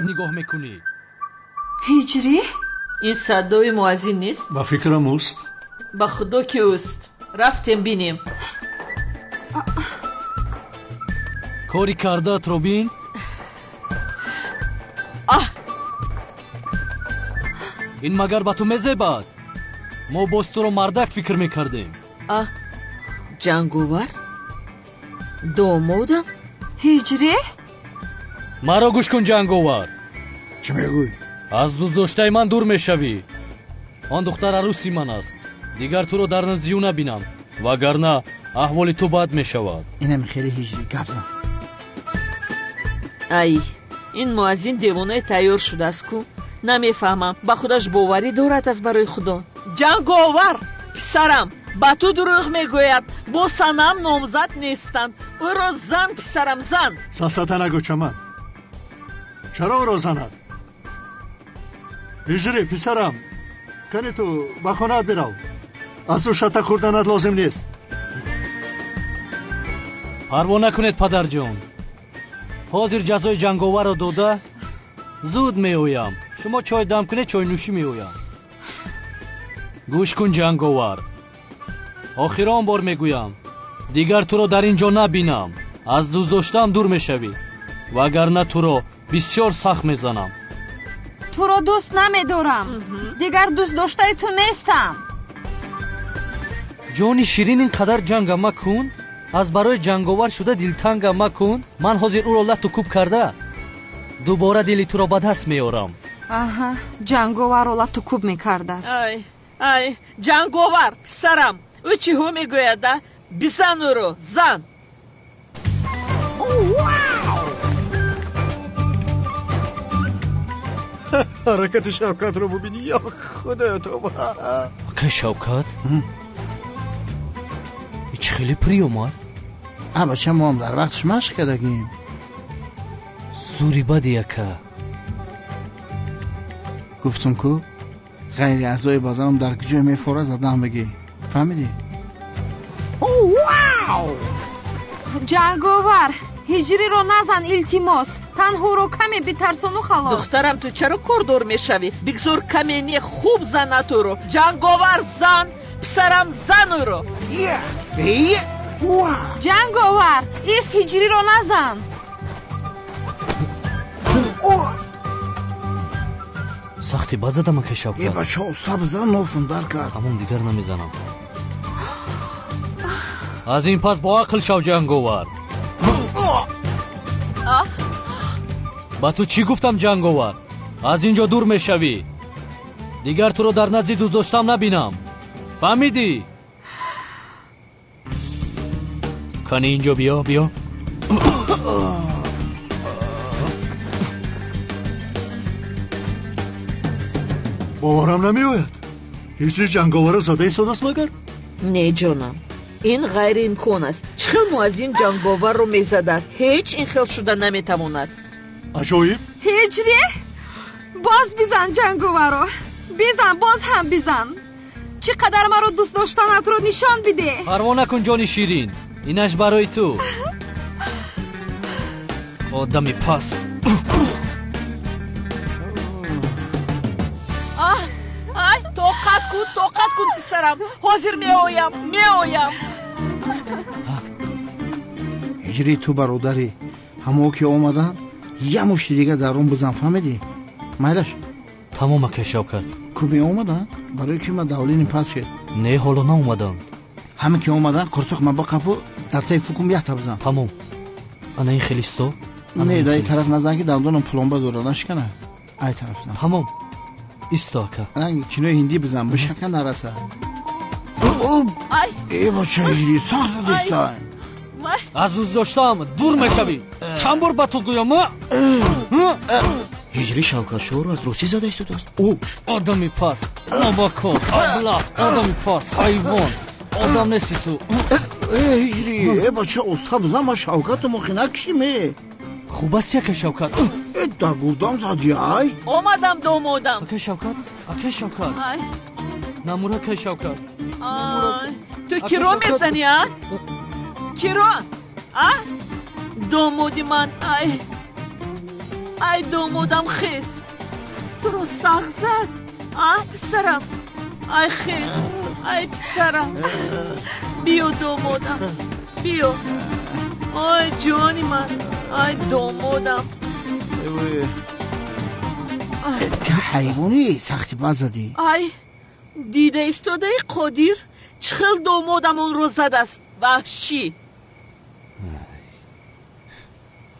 Нигоҳ мекунӣ? Ҳиҷрӣ? Ин садои муаззин нест? Ба фикрам ӯст. Ба худо ки ӯст. Рафтем бинем. Кори кардаатро бин. Аҳ! Ин магар ба ту мезебад? Мо боз туро мардак фикр мекардем. Аҳ, Ҷанговар? Домодам? Ҳиҷрӣ? Маро гӯш кун, Ҷанговар. Чӣ мегӯй? Аз дӯстдоштаи ман дур мешавӣ. Он духтар арӯси ман аст. Дигар туро дар назди ӯ набинам, вагарна аҳволи ту бад мешавад. Инам хеле ҳиҷрӣ гап зан. Ай, ин муаззин девонаи тайёр шудааст ку. Намефаҳмам, ба худаш боварӣ дорад аз барои худо. Ҷанговар, писарам, ба ту дурӯғ мегӯяд. Бо санам номзад нестанд. Ӯро зан, писарам, зан. Сафсата нагӯ, Чаман. Чаро ӯро занад? Ҳиҷрӣ, писарам, кани ту ба хонаат бирав. Аз ӯ шата хӯрданат лозим нест. Парво накунед, падарҷон. Ҳозир ҷазои Ҷанговарро дода зуд меоям. Шумо чой дам кунед, чойнӯшӣ меоям. Гӯш кун, Ҷанговар. Охирон бор мегӯям, дигар туро дар ин ҷо набинам. Аз дӯстдоштаам дур мешавӣ, вагарна туро бисёр сахт мезанам. Туро дӯст намедорам. Дигар дӯстдоштаи ту нестам. Ҷони ширин, ин қадар ҷанга макун. Аз барои Ҷанговар шуда дилтанга макун. Ман ҳозир ӯро лату кӯб карда дубора дили туро ба даст меорам. Аҳа, Ҷанговарро лату кӯб мекардааст. Ай, ай, Ҷанговар, писарам, ӯ чиҳо мегӯяд, а? Бизан ӯро, зан. Ҳаракати Шавкатро бубинӣ, ё худоё, тоба. Ака Шавкат? Чӣ хеле приём а? А бача, мо ҳам дар вақташ машқ кардагим. Зури бади, ака. Гуфтум ку, ғайри аъзои баданам дар куҷое мефора задаам бигӣ. Фаҳмидӣ? Ҷанговар, ҳиҷриро назан, илтимос. Танҳоро каме битарсону халос. Духтарам, ту чаро кордор мешавӣ? Бигзор каме не, хуб занад ӯро. Ҷанговар, зан, писарам, зан ӯро. Ҷанговар, ист, ҳиҷриро назан. Сахти бад задам, ака Шавкат. Э, бача, уста бизан, нофун дар кард. Ҳамон дигар намезанам. Аз ин пас боақл шав, Ҷанговар. Ба ту чӣ гуфтам, Ҷанговар? Аз ин ҷо дур мешавӣ. Дигар туро дар назди дӯстдоштам набинам. Фаҳмидӣ? Кани ин ҷо биё, биё. Боварам намеояд. Ҳиҷри Ҷанговарро зада истодааст магар? Не, ҷонам, ин ғайриимкон аст. Чӣ хел муаззин Ҷанговарро мезадааст? Ҳеҷ ин хел шуда наметавонад. Аҷоиб. Ҳиҷрӣ, боз бизан Ҷанговарро. Бизан, боз ҳам бизан. Чӣ қадар маро дӯст доштанатро нишон бидеҳ. Парво накун, ҷони ширин. Инаш барои ту. Одами пас. Ай, тоқат кун, тоқат кун, писарам. Ҳозир меоям, меоям. Ҳиҷрӣ, ту бародарӣ. Ҳамо ки омаданд, як мушти дигар дар он бизан, фаҳмидӣ? Майлаш? Тамом, ака Шавкат. Ку меомаданд? Барои ки ман давлини пас шед. Не, ҳоло наомаданд. Ҳама ки омаданд, қурсоқ ман бақафу дар таи фукум якта бизан. Тамом. Ана ин хелисто? Не, дар ин тараф назан ки дандонам пломба дорад, нашикана. Ай тараф зан. Тамом. Исто, ака. Ранги кинои ҳиндӣ бизан, бишака нараса. Ай! Э, бача, ҳиҷрӣ сахт задистай. Аз дӯстдоштаам дур мешавӣ. Чанд бор ба ту гӯям, а? Ҳиҷрӣ Шавкатшоҳро аз русӣ зада истодааст. Ӯ одами пас, нобакор, аблаҳ, одами пас, ҳайвон. Одам нести ту. Э, ҳиҷрӣ, э, бача, уста бизан, ман Шавкату мохи накушим, э. Хуб аст, ака Шавкат. Э, дар гурдам задӣ, ай. Омадам, домодам. Ака Шавкат, ака Шавкат. Ай. Намур, ака Шавкат. Ай. Ту киро мезанӣ, а? Киро? А? Домоди ман, ай. Ай домодам, хез, туро сахт зад, а писарам? Ай хез, ай писарам, биё домодам, биё. Ой ҷони ман, ай домодам. Ту ҳайвони, сахти бад задӣ. Ай дида истодаи Қодир, чӣ хел домодамонро задааст, ваҳшӣ.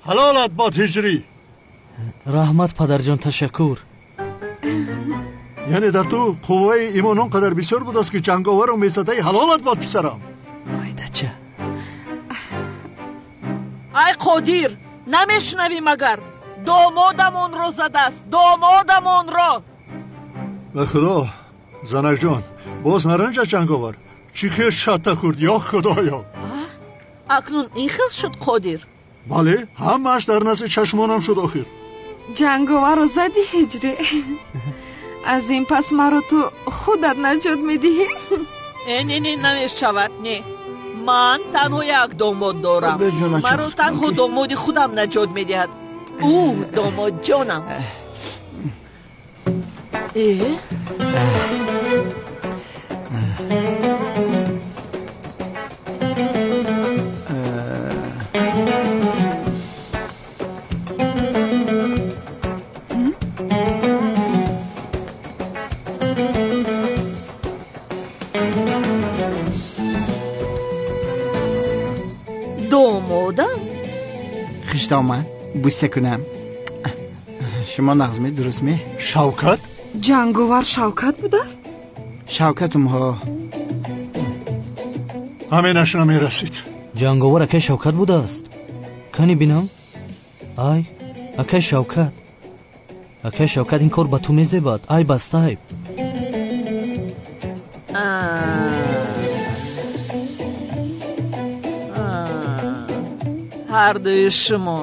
Ҳалолат бод, Ҳиҷрӣ. Раҳмат, падарҷон, ташаккур. Яъне дар ту қувваи имон он қадар бисёр будааст, ки ҷанговарро мезадаи. Ҳалолат бод, писарам. Майдача. Ай Қодир, намешунавӣ магар? Домодамонро задааст, домодамонро. Ба худо, занакҷон, боз наранҷа ҷанговар. Чӣ хел шатта хӯрд, ё худоё! Акнун ин хел шуд, Қодир? Бале, ҳамааш дар назди чашмонам шуд охир. Ҷанговарро задӣ, Ҳиҷрӣ. Аз ин пас маро ту худат наҷот медиҳӣ. Э, не, не, намешавад, не. Ман танҳо як домод дорам. Маро танҳо домоди худам наҷот медиҳад. Ӯ домодҷонам. Э? Домодам? Хиштоман, буса кунам. Шумо нағзме, дурустме? Шавкат? Ҷанговар Шавкат будааст? Шавкатум, ҳо. Ҳаминаш намерасид. Ҷанговар акай Шавкат будааст? Кани бинам. Ай, акай Шавкат, акай Шавкат, ин кор ба ту мезебад. Ай бастай. Ҳардуи шумо.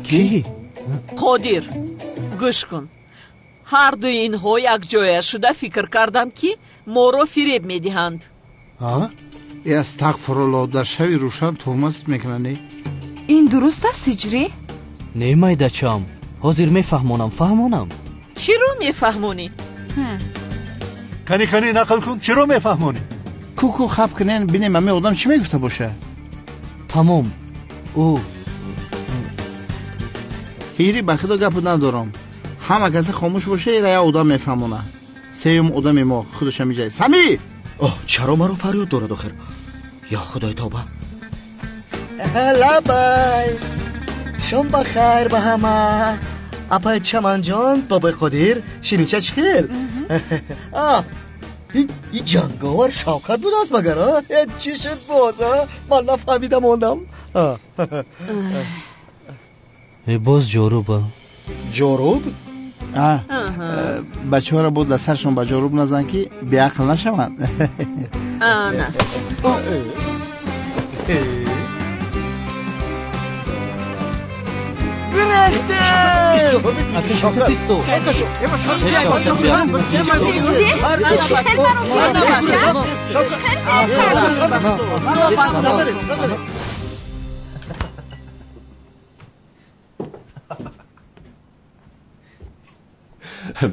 Кӣ? Қодир, гӯш кун. Ҳардуи инҳо якҷоя шуда фикр карданд, ки моро фиреб медиҳанд. Э, астағфирулло, дар шави рӯшан туҳматат мекунанд, не? Ин дуруст аст, Ҳиҷрӣ? Не, майдачам, ҳозир мефаҳмонам, фаҳмонам. Чиро мефаҳмонӣ? Кани, кани, нақл кун, чиро мефаҳмонӣ? Ку-ку, хаб кунен, бинем ҳамин одам чӣ мегуфта боша. Тамом, ӯ Ҳиҷрӣ, ба худо гапу надорам. Ҳама касе хомӯш боша, ира як одам мефаҳмона. Сеюм одами мо худаш ҳамиҷа. Сами! Оҳ, чаро маро фарёд дорад охир? Ё худои, тавба! Лабай, шом ба хайр ба ҳама. Апай Чаманҷон, бобои Қодир, ширинча чӣ хел? И ҷанговар Шавкат будааст магар? Чӣ шуд боз? Ман нафаҳмида мондам. Э, боз ҷоруба. Ҷоруб? Бачаҳоро боз дар саршон ба ҷоруб назан, ки беақл нашаванд. Ана. Акай Шавкат, исто. Ҳиҷрӣ, ту чӣ хел маро фиреб кардӣ? Чӣ хел фиреб кардӣ?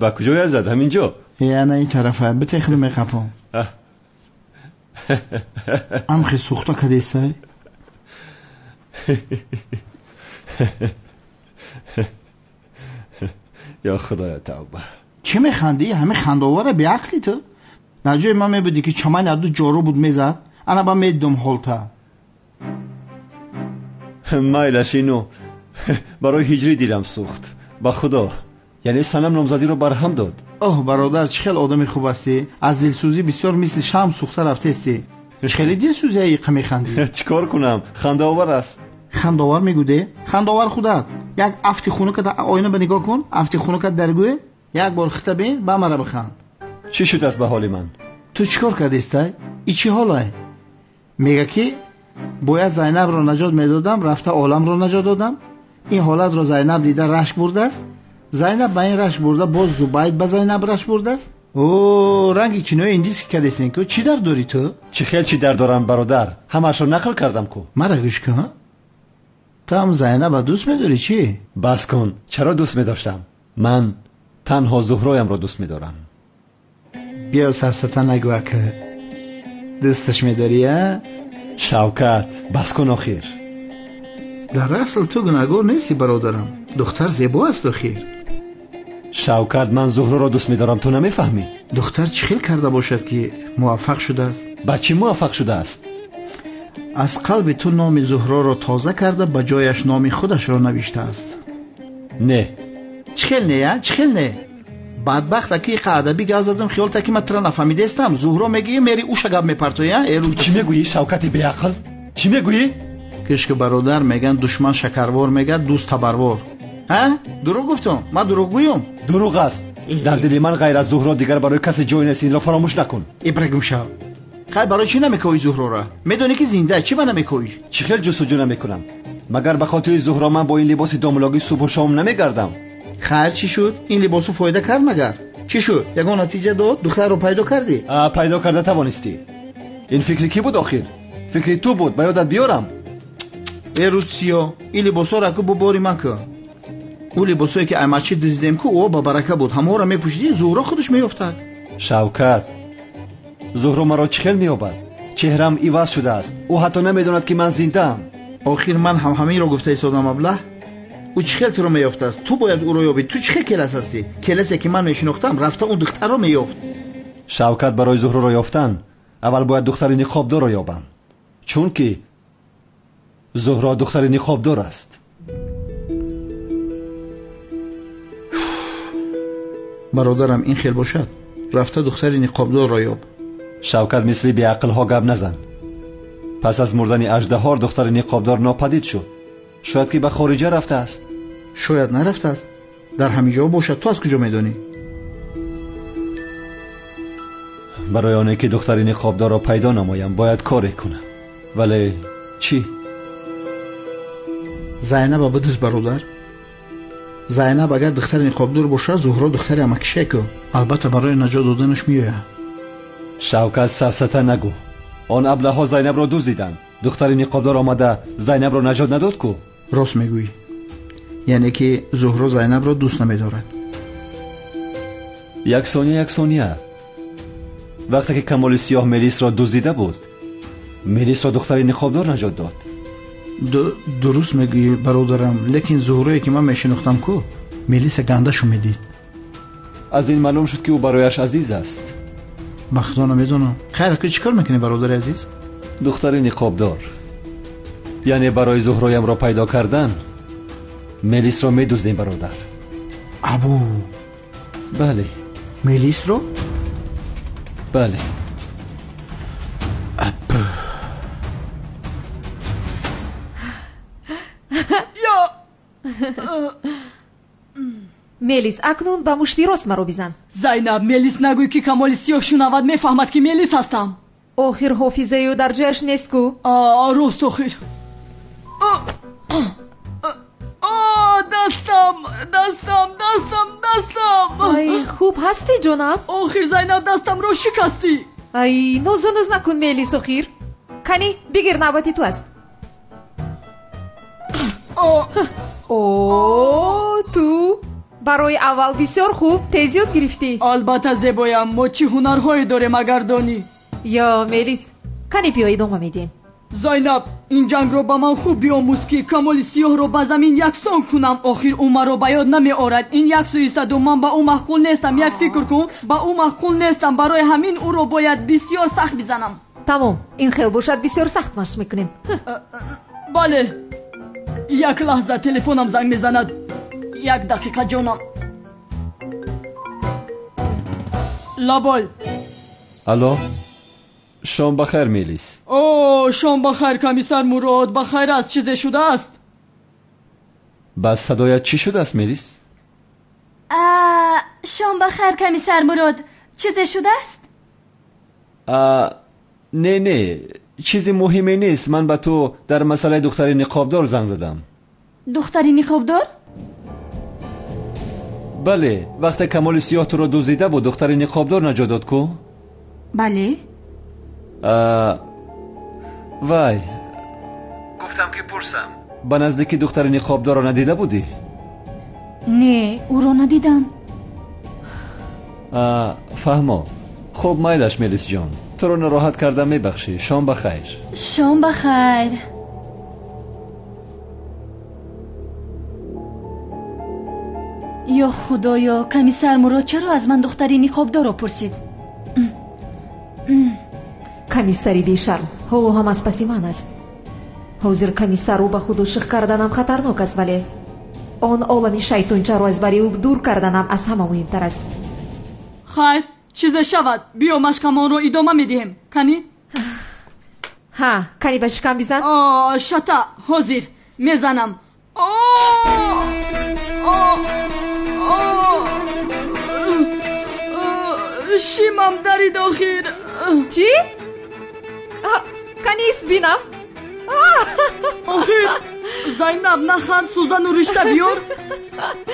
Ба куҷоя зад? Ҳаминҷо? Ана ин тарафа, битехли меқапом. Амхи сӯхта кадесай. Ё худоя, тавба! Чӣ механдӣ? Ҳамин хандаовара беақлӣ ту. Дар ҷои ман мебудӣ, ки чамани аду ҷору буд мезад, ана ба медидум ҳолта. Майлаш, ино барои Ҳиҷрӣ дилам сӯхт, ба худо. Яъне Санам номзадиро барҳам дод. Оҳ, бародар, чӣ хел одами хуб ҳастӣ. Аз дилсӯзӣ бисёр мисли шам сӯхта рафтестӣ. Хеле дилсӯзия иқа механдӣ. Чӣ кор кунам, хандаовар аст. Хандаовар мегӯде? Хандаовар худат. Як афти хунукат оина ба нигоҳ кун, афти хунукат дар гӯе, як бор хита бин, ба мара биханд. Чӣ шудааст ба ҳоли ман? Ту чӣ кор кардистай? И чӣ ҳолай? Мега, ки бояд Зайнабро наҷот медодам, рафта оламро наҷот додам. Ин ҳолатро Зайнаб дида рашк бурдааст. Зайнаб ба ин рашк бурда, боз Зубайд ба Зайнаб рашк бурдааст. О, ранги кинои индиски кардесен ку, чӣ дард дорӣ ту? Чӣ хел чӣ дард дорам, бародар? Ҳамаашро нақл кардам ку. Мара гӯш кун. Ту ҳам Зайнабро дӯст медорӣ чӣ? Бас кун, чаро дӯст медоштам? Ман танҳо Зуҳроямро дӯст медорам. Биё сафсата нагӯ ака. Дӯсташ медорӣ, а? Шавкат, бас кун охир. Дар асл ту гунаҳгор нестӣ бародарам. Духтар зебо аст охир. Шавкат, ман Зуҳроро дӯст медорам, ту намефаҳмӣ? Духтар чӣ хел карда бошад ки муваффақ шудааст? Ба чӣ муваффақ шудааст? Аз қалби ту номи Зуҳроро тоза карда ба ҷояш номи худашро навиштааст. Не. Чӣ хел не, а? Чӣ хел не? Бадбахт аки иқа адабӣ гап задам, хиёл та ки ман тура нафаҳмидаистам. Зуҳро мегӯӣ, мери уша гап мепартоӣ, а? Эру чӣ мегӯӣ, Шавкати беақл? Чӣ мегӯӣ? Кишки бародар, меган душман шакарвор мегӯяд, дӯст табарвор. Ҳа? Дурӯғ гуфтам? Ман дурӯғгӯям? Дурӯғ аст. Дар дили ман ғайр аз Зуҳро дигар барои касе ҷой нест, инро фаромӯш накун. Ибрагум шав. Хай, барои чӣ намекоӣ Зуҳрора? Медонӣ ки зинда, чӣ ба намекоӣ? Чӣ хел ҷустуҷӯ намекунам? Магар ба хотири Зуҳро ман бо ин либоси домлогӣ субҳу шом намегардам? Хайр, чӣ шуд? Ин либосу фоида кард магар? Чӣ шуд? Ягон натиҷа дод? Духтарро пайдо кардӣ? Пайдо карда тавонистӣ. Ин фикри кӣ буд охир? Фикри ту буд, ба ёдат биёрам. Э рӯзсиё, ин либосҳоро аку бубори ман кун. Ӯ либосҳое ки аймачи дуздидем ку, ӯ ба барака буд. Ҳамаҳоро мепӯшидӣ, Зуҳро худаш меёфтад. Шавкат, Зуҳро маро чӣ хел меёбад? Чеҳрам иваз шудааст. Ӯ ҳатто намедонад ки ман зиндаам. Охир ман ҳам ҳаминро гуфта истодам, аблаҳ. Ӯ чӣ хел туро меёфтааст? Ту бояд ӯро ёбӣ. Ту чӣ хел келас ҳастӣ? Келасе ки ман мешинохтам, рафта он духтарро меёфт. Шавкат, барои Зуҳроро ёфтан аввал бояд духтари ниқобдорро ёбам, чунки Зуҳро духтари ниқобдор аст. Бародарам, ин хел бошад, рафта духтари ниқобдорро ёб. Шавкат, мисли беақлҳо гап назан. Пас аз мурдани аждаҳор духтари ниқобдор нопадид шуд. Шояд ки ба хориҷа рафтааст. Шояд нарафтааст, дар ҳамин ҷо бошад. Ту аз куҷо медонӣ? Барои оне ки духтари ниқобдорро пайдо намоям бояд коре кунам. Вале чӣ? Зайнаба бидуз бародар. Зайнаб агар духтари ниқобдор бошад, Зуҳро духтари амакишеку. Албатта барои наҷот доданаш меояд. Шавкат, сафсата нагӯ. Он аблаҳҳо Зайнабро дуздиданд. Духтари ниқобдор омада Зайнабро наҷот надод ку? Рост мегӯӣ. Яъне ки Зуҳро Зайнабро дӯст намедорад. Як сония, як сония. Вақте ки Камоли Сиёҳ Мелисро дуздида буд, Мелисро духтари ниқобдор наҷот дод. Дуруст мегӯӣ бародарам, лекин Зуҳрое ки ман мешинохтам ку, Мелиса гандашу медид. Аз ин маълум шуд ки ӯ барояш азиз аст. Ба худо намедонам. Хайр, ку чӣ кор мекунӣ бародари азиз? Духтари ниқобдор. Яъне барои Зуҳроямро пайдо кардан Мелисро медуздем, бародар. Абу. Бале. Мелисро? Бале. Абу. Мелис, акнун ба мушти рост маро бизан. Зайнаб, Мелис нагӯй ки Камоли Сиёҳ шунавад, мефаҳмад ки Мелис ҳастам. Охир ҳофизаи ӯ дар ҷояш нест ку? Рост охир. Дастам, дастам, дастам, дастам. Ай, хуб ҳастӣ ҷонам? Охир Зайнаб, дастамро шикастӣ. Ай, нозу нуз накун Мелис охир. Кани, бигир, навбати ту аст. О, ту барои аввал бисёр хуб тез ёд гирифтӣ. Албатта зебоям, мо чӣ ҳунарҳое дорем агар донӣ. Ё Мелис, кани биё идома медиҳем. Зайнаб, ин ҷангро ба ман хуб биомӯз ки Камоли Сиёҳро ба замин яксон кунам. Охир ӯ маро ба ёд намеорад. Ин як суистаду ман ба ӯ маъқул нестам. Як фикр кун, ба ӯ маъқул нестам. Барои ҳамин ӯро бояд бисёр сахт бизанам. Тамом, ин хел бошад бисёр сахт машқ мекунем. Бале. Як лаҳза, телефонам занг мезанад. Як дақиқа ҷонам. Лабой. Алло, шом бахайр, Мелис. О, шом бахайр, комиссар Мурод. Бахайр аст, чизе шудааст? Ба садоят чӣ шудааст, Мелис? Шом бахайр, комиссар Мурод. Чизе шудааст? Не, не, чизи муҳиме нест. Ман ба ту дар масъалаи духтари ниқобдор занг задам. Духтари ниқобдор? Бале, вақте Камоли Сиёҳ туро дуздида буд, духтари ниқобдор наҷот дод ку? Бале. Вай, гуфтам ки пурсам, Ба наздикӣ духтари ниқобдорро надида будӣ? Не, ӯро надидам. Фаҳмо. Хуб, майлаш, Мелисҷон, туро нороҳат карда мебахшӣ. Шом ба хайр. Шом ба хайр. Ё худоё, комиссар Мурод чаро аз ман духтари ниқобдорро пурсид? Комиссари бешарм ҳоло ҳам аз паси ман аст. Ҳозир комиссарро ба худ ошиқ карданам хатарнок аст, вале он олами шайтончаро аз бари ӯ дур карданам аз ҳама муҳимтар аст. Хайр, чизе шавад, биё машқамонро идома медиҳем. Кани? Ҳа, кани ба шикам бизан. Шата, ҳозир мезанам. Шимам дарид охир. Чӣ? Кани бинам. Охир, Зайнаб, наханд, сӯзану ришта биёр.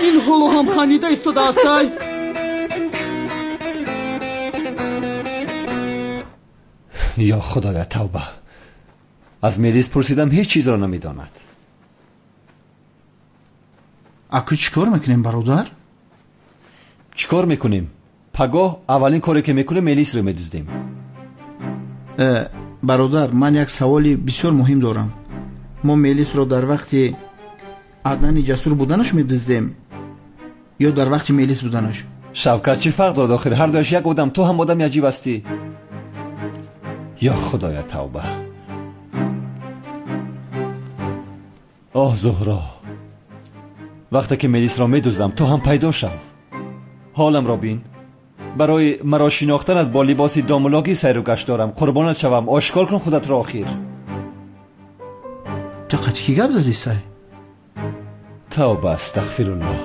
Ин ҳоло ҳам ханида истодааст. Ай. Ё худоя, тавба. Аз Мелис пурсидам, ҳеҷ чизро намедонад. Аку чӣ кор мекунем, бародар? Чӣ кор мекунем? Пагоҳ аввалин коре ки мекунем, Мелисро медуздем. Бародар, ман як саволи бисёр муҳим дорам. Мо Мелисро дар вақти Аднани ҷасур буданаш медуздем ё дар вақти Мелис буданаш? Шавкат, чӣ фарқ дорад охир? Ҳар дуяш як одам. Ту ҳам одами аҷиб ҳастӣ. Ё худоя, тавба. Оҳ, Зуҳро, вақте ки Мелисро медуздам, ту ҳам пайдо шав. Ҳоламро бин. Барои маро шинохтанат бо либоси домулогӣ сайру гашт дорам. Қурбонат шавам, ошкор кун худатро охир. Ту қати кӣ гап задӣ, сай? Тавба, астағфируллоҳ.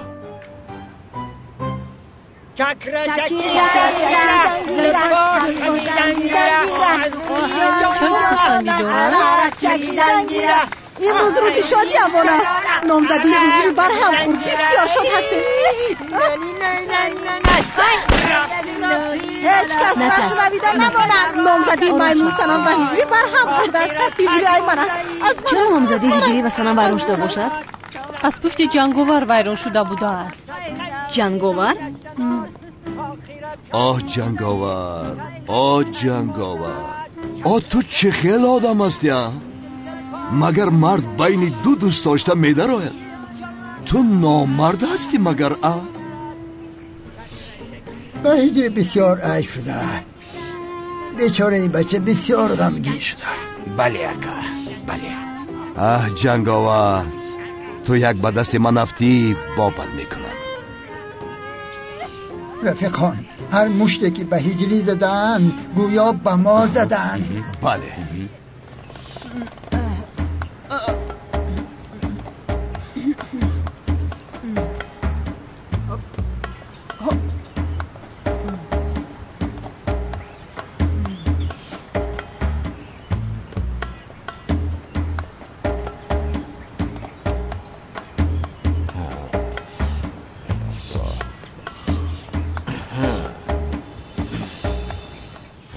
Имрӯз рӯзи шодиамон аст. Номзадии ҳиҷрӣ барҳам хӯрд. Бисёр шод ҳастем. Ҳеҷ кас нашунавида намонад. Номзадии маймун Санам ва ҳиҷрӣ барҳам хӯрдааст. Ҳиҷрӣ ай ман аст. Чаро номзадии ҳиҷрӣ ва Санам вайрон шуда бошад? Аз пушти ҷанговар вайрон шуда будааст. Ҷанговар? Оҳ, ҷанговар, оҳ, ҷанговар, оҳ, ту чӣ хел одам ҳастӣ, а? Магар мард байни ду дӯст дошта медарояд? Ту номард ҳастӣ магар, а? Ба ҳиҷрӣ бисёр айб шудааст. Бечора ин бача бисёр ғамгин шудааст. Бале, ака, бале. Аҳ, ҷанговар, ту як ба дасти ман афтӣ, бобат мекунам. Рафиқон, ҳар муште ки ба ҳиҷрӣ задаанд, гӯё ба мо задаанд. Бале.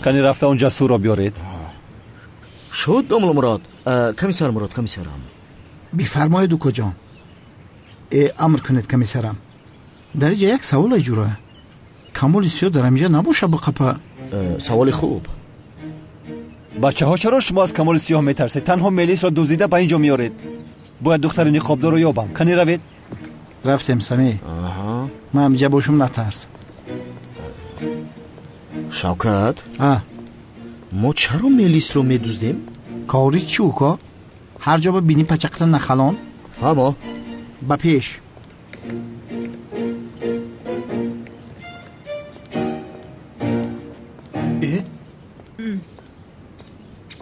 Кани рафта он ҷасурро биёред. Шуд, домла Мурод. Комиссар Мурод, комиссарам. Бифармоед, укоҷон. Амр кунед, комиссарам. Дар инҷа як савол ҷура. Камоли сиёҳ дар ҳаминҷа набоша ба қапа? Саволи хуб. Бачаҳо, чаро шумо аз Камоли сиёҳ метарсед? Танҳо Мелисро дуздида ба инҷо меоред. Бояд духтари ниқобдорро ёбам. Кани равед. Рафтем, Самӣ. Ман ҳаминҷа бошум, натарс. Шавкат, мо чаро Мелисро медуздем? Кори чӣ, уко? Ҳар ҷо ба бини пачақта нахалон. Фаҳмо. Ба пеш.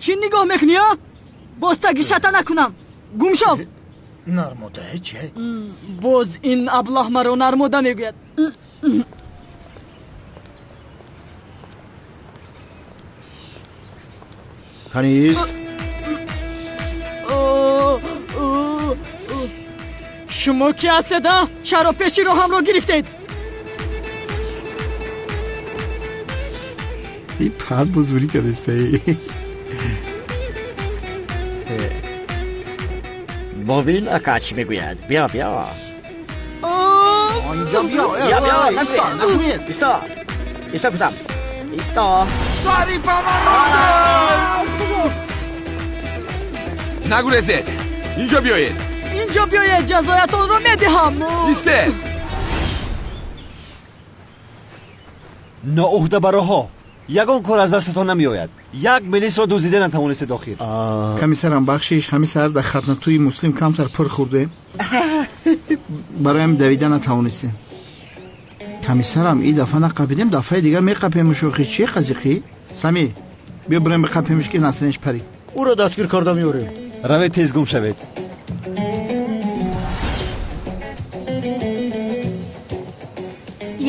Чӣ нигоҳ мекунӣ, а? Боз таги шата накунам. Гум шав. Нармода чӣ? Боз ин аблаҳ маро нармода мегӯяд. Канист? Шумо ки ҳастед, а? Чаро пеши роҳамро гирифтед? И пад бузурӣ кардастаи. Бубин ака чӣ мегӯяд. Биё, биё. Инҷо биё. Биё, биё. Нагурез. Исто. Исто гуфтам. Исто. Сари ба ман. Нагурезед. Инҷо биёед. Инҷо биёед, ҷазоятонро медиҳам. Истед. Ноуҳдабароҳо, ягон кор аз дастатон намеояд. Як милисро дуздида натавонистед охир. Комиссарам, бахшиш, ҳамин саҳар дар хатнатӯи муслим камтар пур хӯрдем, бароям давида натавонистем. Комиссарам, ин дафъа нақапидем, дафъаи дигар меқапемуш. Охи чи қазиқӣ? Сами, биё бирем биқапемуш, ки наслинаш парид. Ӯро дастгир карда меорем. Равед, тез гум шавед.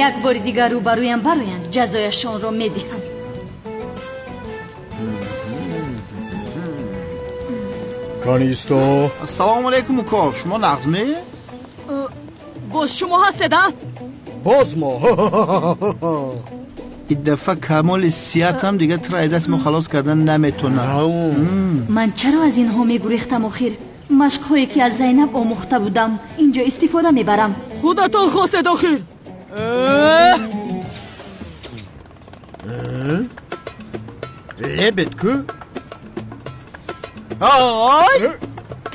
Як бори дигар рӯбарӯям бароянд, ҷазояшонро медиҳам. Канисто. Ассалому алайкум, уко. Шумо нағзме? Боз шумо ҳастед, а? Боз мо. Ин дафъа камоли сиҳатам дигар туро аз даст мо халос кардан наметонам. Ман чаро аз инҳо мегурехтам охир? Машқҳое ки аз Зайнаб омӯхта будам, инҷо истифода мебарам. Худатон хостед охир. Лебед ку? Ой!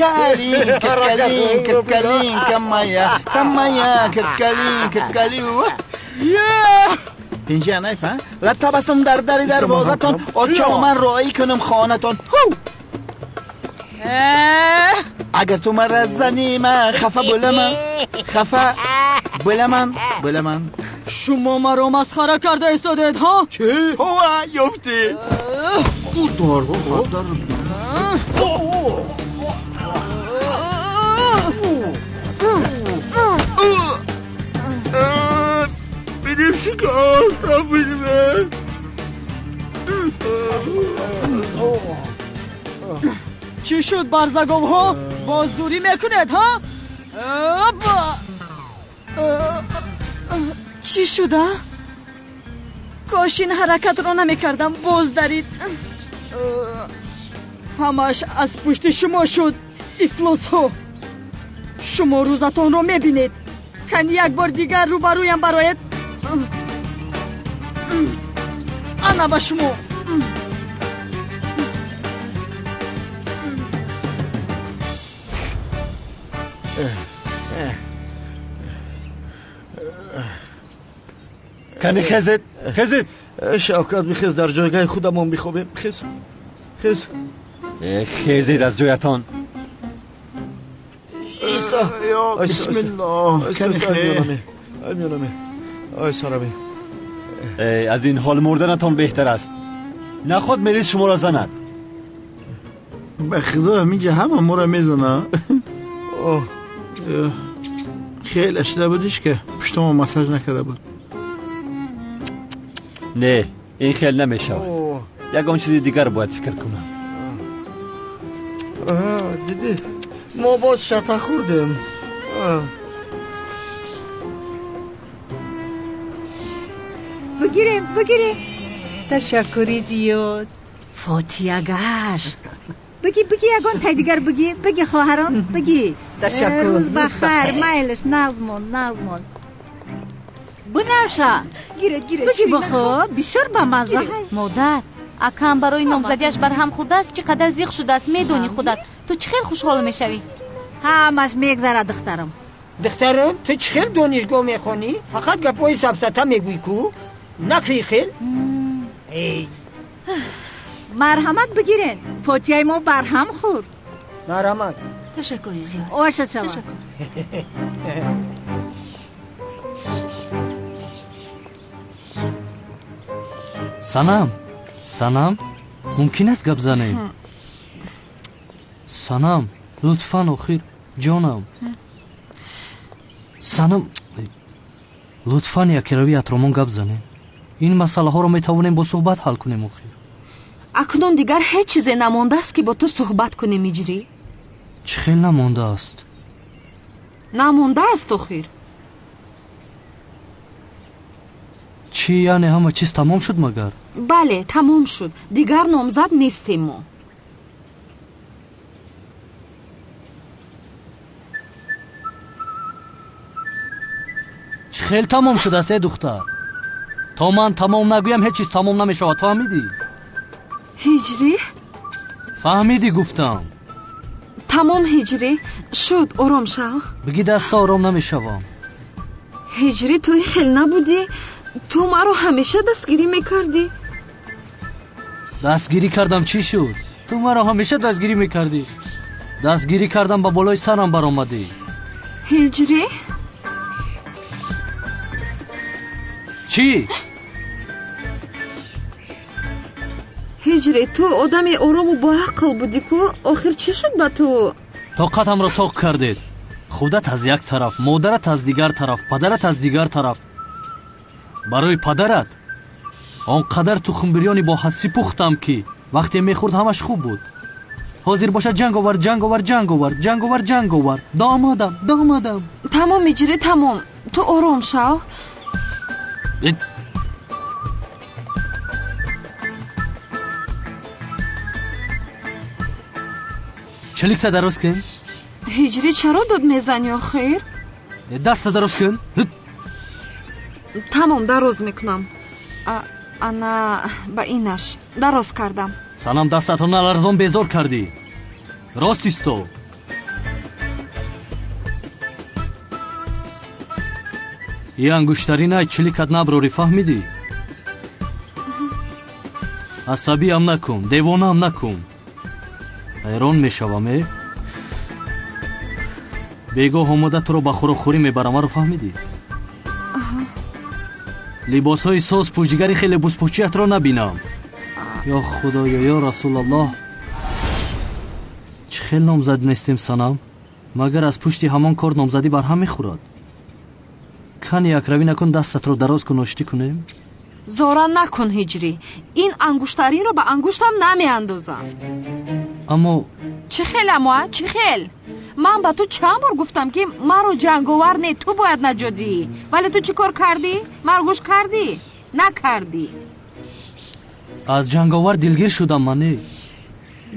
Калинка, калинка, калинка моя, моя, калинка, калинка. Инҷа найфа? Ла табассум дар дари дарвозатон, очо ман роӣ кунам хонатон. Агар ту маро занӣ, ман хафа буламан, хафа буламан, буламан. Шумо маро масхара карда истодед, ҳа? Чӣ? Ҳова, ёфтӣ. Удар, удар. Benim şikayet benim. Чӣ шуд, барзаговҳо? Боз дурӣ мекунед, ҳа? Чӣ шуда? Кош ин ҳаракатро намекардам, боз дарид. Ҳамааш аз пушти шумо шуд, ифлосҳо. Шумо рӯзатонро мебинед. Кани як бор дигар рӯбарӯям бароед. Ана ба шумо. Кани хезед, хезед. Шавкат, бихез, дар ҷойгоҳи худамон бихобем. Хез, хез. Хезед аз ҷоятон. Бисмиллоҳ. Ай сарами. Аз ин ҳол мурданатон беҳтар аст. Наход милис шуморо занад. Ба худо, ҳаминҷа ҳама моро мезана. Хеле ашида будиш, ки пуштамо массаж накарда буд. Не, ин хел намешавад. Ягон чизи дигар бояд фикр кунам. Дидӣ, мо боз шата хӯрдем. Бигирем, бигирем. Ташаккури зиёд. Фотия гашт. Биги, биги, ягон тай дигар биги, биги, хоҳарон, биги. Ташаккур. Рӯз бахайр, майлаш, нағзмон, нағзмон. Бунафша. Гиред, гиред. Биги бихӯр, бисёр бамазза. Модар, акам барои номзадиаш барҳам хӯрдааст, чӣ қадар зиқ шудааст, медонӣ худат. Ту чӣ хел хушҳол мешавӣ? Ҳамаш мегзарад, духтарам. Духтарам, ту чӣ хел донишгоҳ мехонӣ? Фақат гапҳои сафсата мегӯӣ ку? Накӯи хел? Эй. Марҳамат, бигирен. Фотияи мо барҳам хӯрд. Марҳамат. Ташаккури зиёд. Оша чава. Ташаккур. Санам, Санам, мумкин аст гап занем? Санам, лутфан, охир, ҷонам. Санам, лутфан, якирави атромон гап занем. Ин масъалаҳоро метавонем бо суҳбат ҳал кунем охир. Акнун дигар ҳеҷ чизе намондааст, ки бо ту суҳбат кунем, иҷрӣ. Чӣ хел намондааст? Намондааст охир. Чӣ, яъне ҳама чиз тамом шуд магар? Бале, тамом шуд. Дигар номзад нестем мо. Чӣ хел тамом шудааст, э духтар? То ман тамом нагӯям, ҳеҷ чиз тамом намешавад, фаҳмидӣ? Ҳиҷрӣ? Фаҳмидӣ гуфтам. Тамом ҳиҷрӣ, шуд, ором шав. Бигӣ даста ором намешавам. Ҳиҷрӣ, ту ин хел набудӣ. Ту маро ҳамеша дастгирӣ мекардӣ. Дастгирӣ кардам, чӣ шуд? Ту маро ҳамеша дастгирӣ мекардӣ. Дастгирӣ кардам, ба болои сарам баромадӣ. Ҳиҷрӣ? Чӣ? Ҳиҷрӣ, ту одами орому боақл будӣ ку, охир чӣ шуд ба ту? Тоқатамро тоқ кардед. Худат аз як тараф, модарат аз дигар тараф, падарат аз дигар тараф. Барои падарат он қадар тухмбирёни бо ҳассӣ пухтам, ки вақте мехӯрд ҳамаш хуб буд. Ҳозир бошад ҷанговар, ҷанговар, ҷанговар, ҷанговар, ҷанговар. Домодам, домодам. Тамом ҳиҷрӣ, тамом. Ту ором шав. Чиликта дароз кун. Ҳиҷрӣ, чаро дод мезанӣ охир? Даста дароз кун. Тамом, дароз мекунам. Ана ба инаш дароз кардам. Санам, дастатро наларзон, безор кардӣ. Рост исто. И ангуштаринай чиликат наброрӣ, фаҳмидӣ? Асабиам накун, девонаам накун. Ҳайрон мешавам, э? Бегоҳ омода туро ба хӯрокхӯрӣ мебарам, маро фаҳмидӣ? Либосҳои соз пӯшигари хеле бузпӯчиятро набинам. Ё худоё, ё расулаллоҳ, чӣ хел номзад нестем, санам? Магар аз пушти ҳамон кор номзадӣ барҳам мехӯрад? Кани якравӣ накун, дастатро дароз кун, оштӣ кунем. Зора накун ҳиҷрӣ, ин ангуштаринро ба ангуштам намеандозам. Аммо чӣ хел, аммо чӣ хел? Ман ба ту чанд бор гуфтам, ки маро ҷанговар не, ту бояд наҷот диҳӣ. Вале ту чӣ кор кардӣ? Маро гӯш кардӣ? Накардӣ. Аз ҷанговар дилгир шудам ман, не?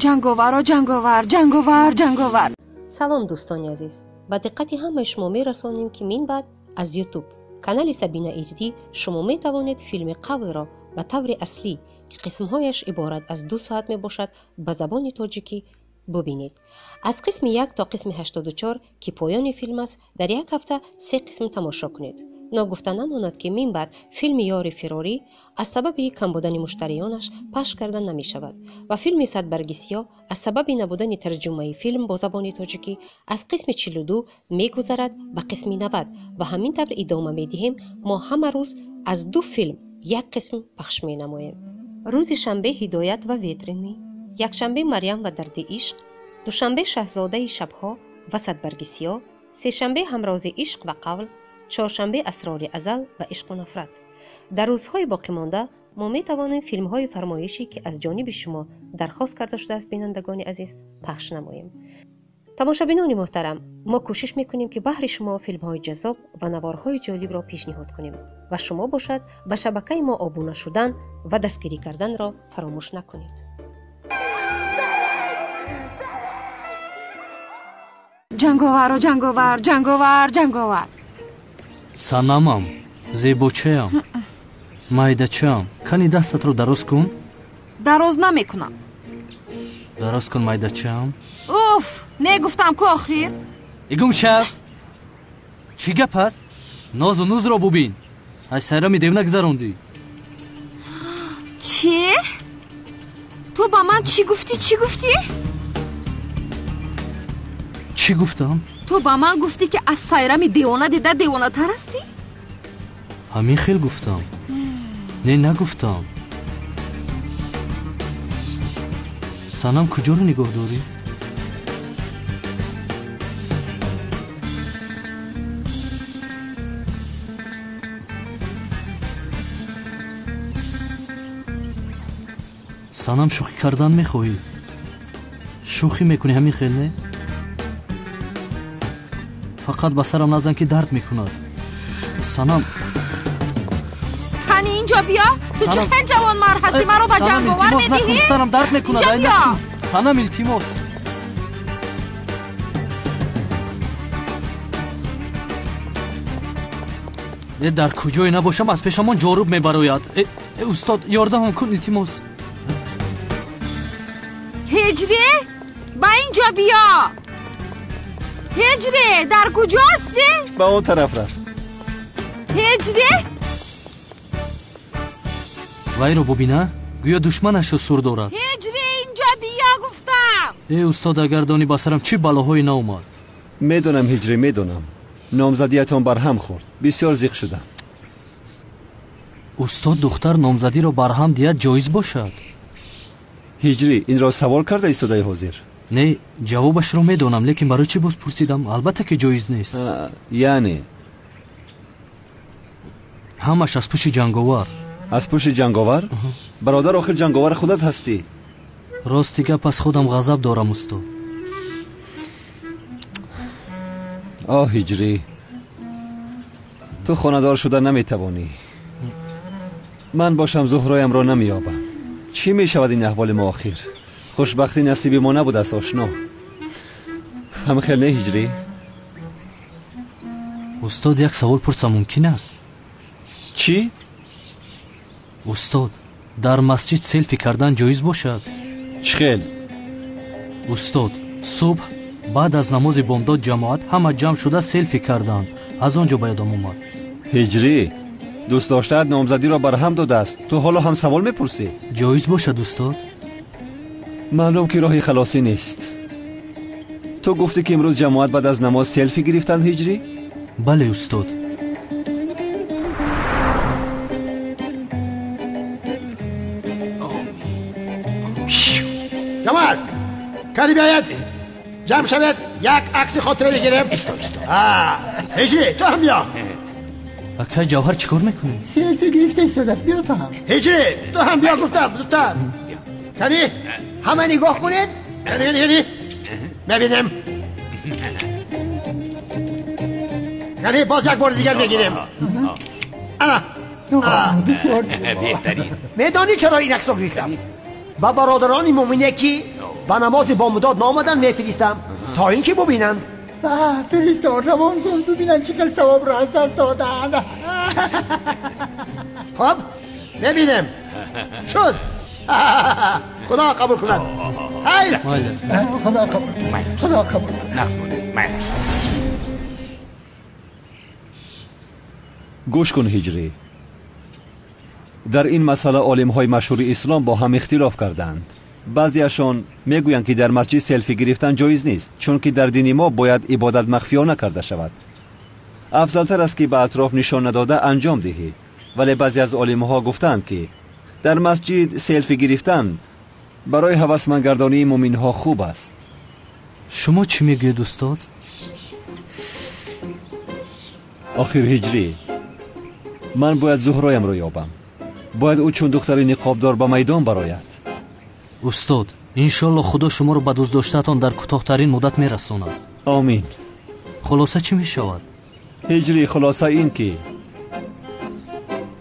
Ҷанговаро, ҷанговар, ҷанговар, ҷанговар. Салом, дӯстони азиз. Ба диққати ҳамаи шумо мерасонем, ки минбаъд аз YouTube канали Сабина HD шумо метавонед филми Қавлро ба таври аслӣ, ки қисмҳояш иборат аз 2 соат мебошад, ба забони тоҷикӣ бубинед. Аз қисми 1 то қисми 84, ки поёни филм аст, дар як ҳафта 3 қисм тамошо кунед. Ногуфта намонад, ки минбаъд филми Ёри фирорӣ аз сабаби кам будани муштариёнаш пахш карда намешавад ва филми Садбарги сиёҳ аз сабаби набудани тарҷумаи филм бо забони тоҷикӣ аз қисми 42 мегузарад ба қисми 90 ва ҳамин тавр идома медиҳем. Мо ҳама рӯз аз 2 филм як қисм пахш менамоем. Рӯзи шанбе Ҳидоят ва Ветренӣ, якшанбе Марьям ва дарди ишқ, душанбе Шаҳзодаи шабҳо ва Садбарги сиёҳ, сешанбе Ҳамрози ишқ ва қавл, чоршанбе Асрори азал ва ишқу нафрат. Дар рӯзҳои боқимонда мо метавонем филмҳои фармоишӣ, ки аз ҷониби шумо дархост карда шудааст, бинандагони азиз, пахш намоем. Тамошобинони муҳтарам, мо кӯшиш мекунем, ки баҳри шумо филмҳои ҷаззоб ва наворҳои ҷолибро пешниҳод кунем ва шумо бошад ба шабакаи мо обуна шудан ва дастгирӣ карданро фаромӯш накунед. Ҷанговаро, ҷанговар, ҷанговар, ҷанговар. Санамам, зебочаям, майдачаам, кани дастатро дароз кун. Дароз намекунам. Дароз кун, майдачаам. Уф, не гуфтам ку охир. Игум шав. Чӣ гап аст? Нозу нузро бубин. Аз сайрами девна гузарондӣ. Чӣ? Ту ба ман чӣ гуфтӣ, чӣ гуфтӣ? Чӣ гуфтам? Ту ба ман гуфтӣ, ки аз сайрами девона дида девонатар ҳастӣ? Ҳамин хел гуфтам. Не, нагуфтам. Санам, куҷоро нигоҳ дорӣ? Санам, шӯхӣ кардан мехоҳӣ? Шӯхӣ мекунӣ, ҳамин хел, не? Фақат ба сарам назан, ки дард мекунад. Санам, кани инҷо биё. Ту чӣ хел ҷавонмард ҳастӣ, маро ба ҷанговар медиҳӣ? Сарам дард мекунад. Инҷо биё. Санам, илтимос. Дар куҷое набошам аз пешамон ҷоруб мебарояд. Устод, ёрдамам кун, илтимос. Ҳиҷрӣ, ба инҷо биё. Ҳиҷрӣ, дар куҷо ҳастӣ? Ба он тараф рафт. Ҳиҷрӣ? Вайро бубина, гӯё душманашро сур дорад. Ҳиҷрӣ, инҷо биё гуфтам. Устод, агар донӣ ба сарам чӣ балоҳое наомад. Медонам ҳиҷрӣ, медонам. Номзадиятон барҳам хӯрд. Бисёр зиқ шудам. Устод, духтар номзадиро барҳам диҳад ҷоиз бошад? Ҳиҷрӣ, инро савол карда истодаи ҳозир? Не, ҷавобашро медонам, лекин барои чӣ боз пурсидам? Албатта ки ҷоиз нест. Яъне? Ҳамаш аз пушти ҷанговар. Аз пушти ҷанговар? Бародар, охир ҷанговар худат ҳастӣ. Рости гап, аз худам ғазаб дорам, устод. Оҳ ҳиҷрӣ, ту хонадор шуда наметавонӣ. Ман бошам зуҳроямро намеёбам. Чӣ мешавад ин аҳволи мо охир? Хушбахтӣ насиби мо набудааст, ошно. Ҳамхел не ҳиҷрӣ? Устод, як савол пурсам мумкин аст? Чӣ? Устод, дар масҷид селфи кардан ҷоиз бошад? Чӣ хел? Устод, субҳ баъд аз намози бомдод ҷамоат ҳама ҷамъ шуда селфи карданд. Аз он ҷо ба ёдам омад. Ҳиҷрӣ, дӯст доштаат номзадиро барҳам додааст. Ту ҳоло ҳам савол мепурсӣ? Ҷоиз бошад, устод? Маълум ки роҳи халосӣ нест. Ту гуфтӣ ки имрӯз ҷамоат баъд аз намоз селфи гирифтанд, ҳиҷрӣ? Бале, устод. Ҷамоат, кани биёяд, ҷамъ шавед, як акси хотира бигирем. Ҳиҷрӣ, ту ҳам биё. Акай Ҷавҳар, чӣ кор мекунӣ? Селфи гирифта истодааст, биё ту ҳам. Ҳиҷрӣ, ту ҳам биё гуфтам, зудтар. Кани, ҳама нигоҳ кунед. Кани, мебинем. Кани, боз як бори дигар мегирем. Ана. Бисёр беҳтарин. Медонӣ чаро ин аксро гирифтам? Ба бародарони мӯмине ки ба намози бомдод наомаданд мефиристам, то ин ки бубинанд. Фиристор, равон кун, бубинанд чӣ қадр савобро аз даст додаанд. Хоб, мебинем. Шуд. Худо қабул кунад. Хайр. Худо қабул кунад. Худо қабул кунад. Нақс монед. Майлаш. Гӯш кун ҳиҷрӣ. Дар ин масъала олимҳои машҳури ислом бо ҳам ихтилоф карданд. Баъзеашон мегӯянд ки дар масҷид селфи гирифтан ҷоиз нест, чунки дар дини мо бояд ибодат махфиёна карда шавад. Афзалтар аст ки ба атроф нишон надода анҷом диҳӣ. Вале баъзе аз олимҳо гуфтанд ки дар масҷид селфи гирифтан барои ҳавасмандгардонии мӯминҳо хуб аст. Шумо чӣ мегӯед, устод? Охир ҳиҷрӣ, ман бояд зуҳроямро ёбам. Бояд ӯ чун духтари ниқобдор ба майдон барояд. Устод, иншоалло худо шуморо ба дӯстдоштаатон дар кӯтоҳтарин муддат мерасонад. Омин. Хулоса чӣ мешавад? Ҳиҷрӣ, хулоса ин ки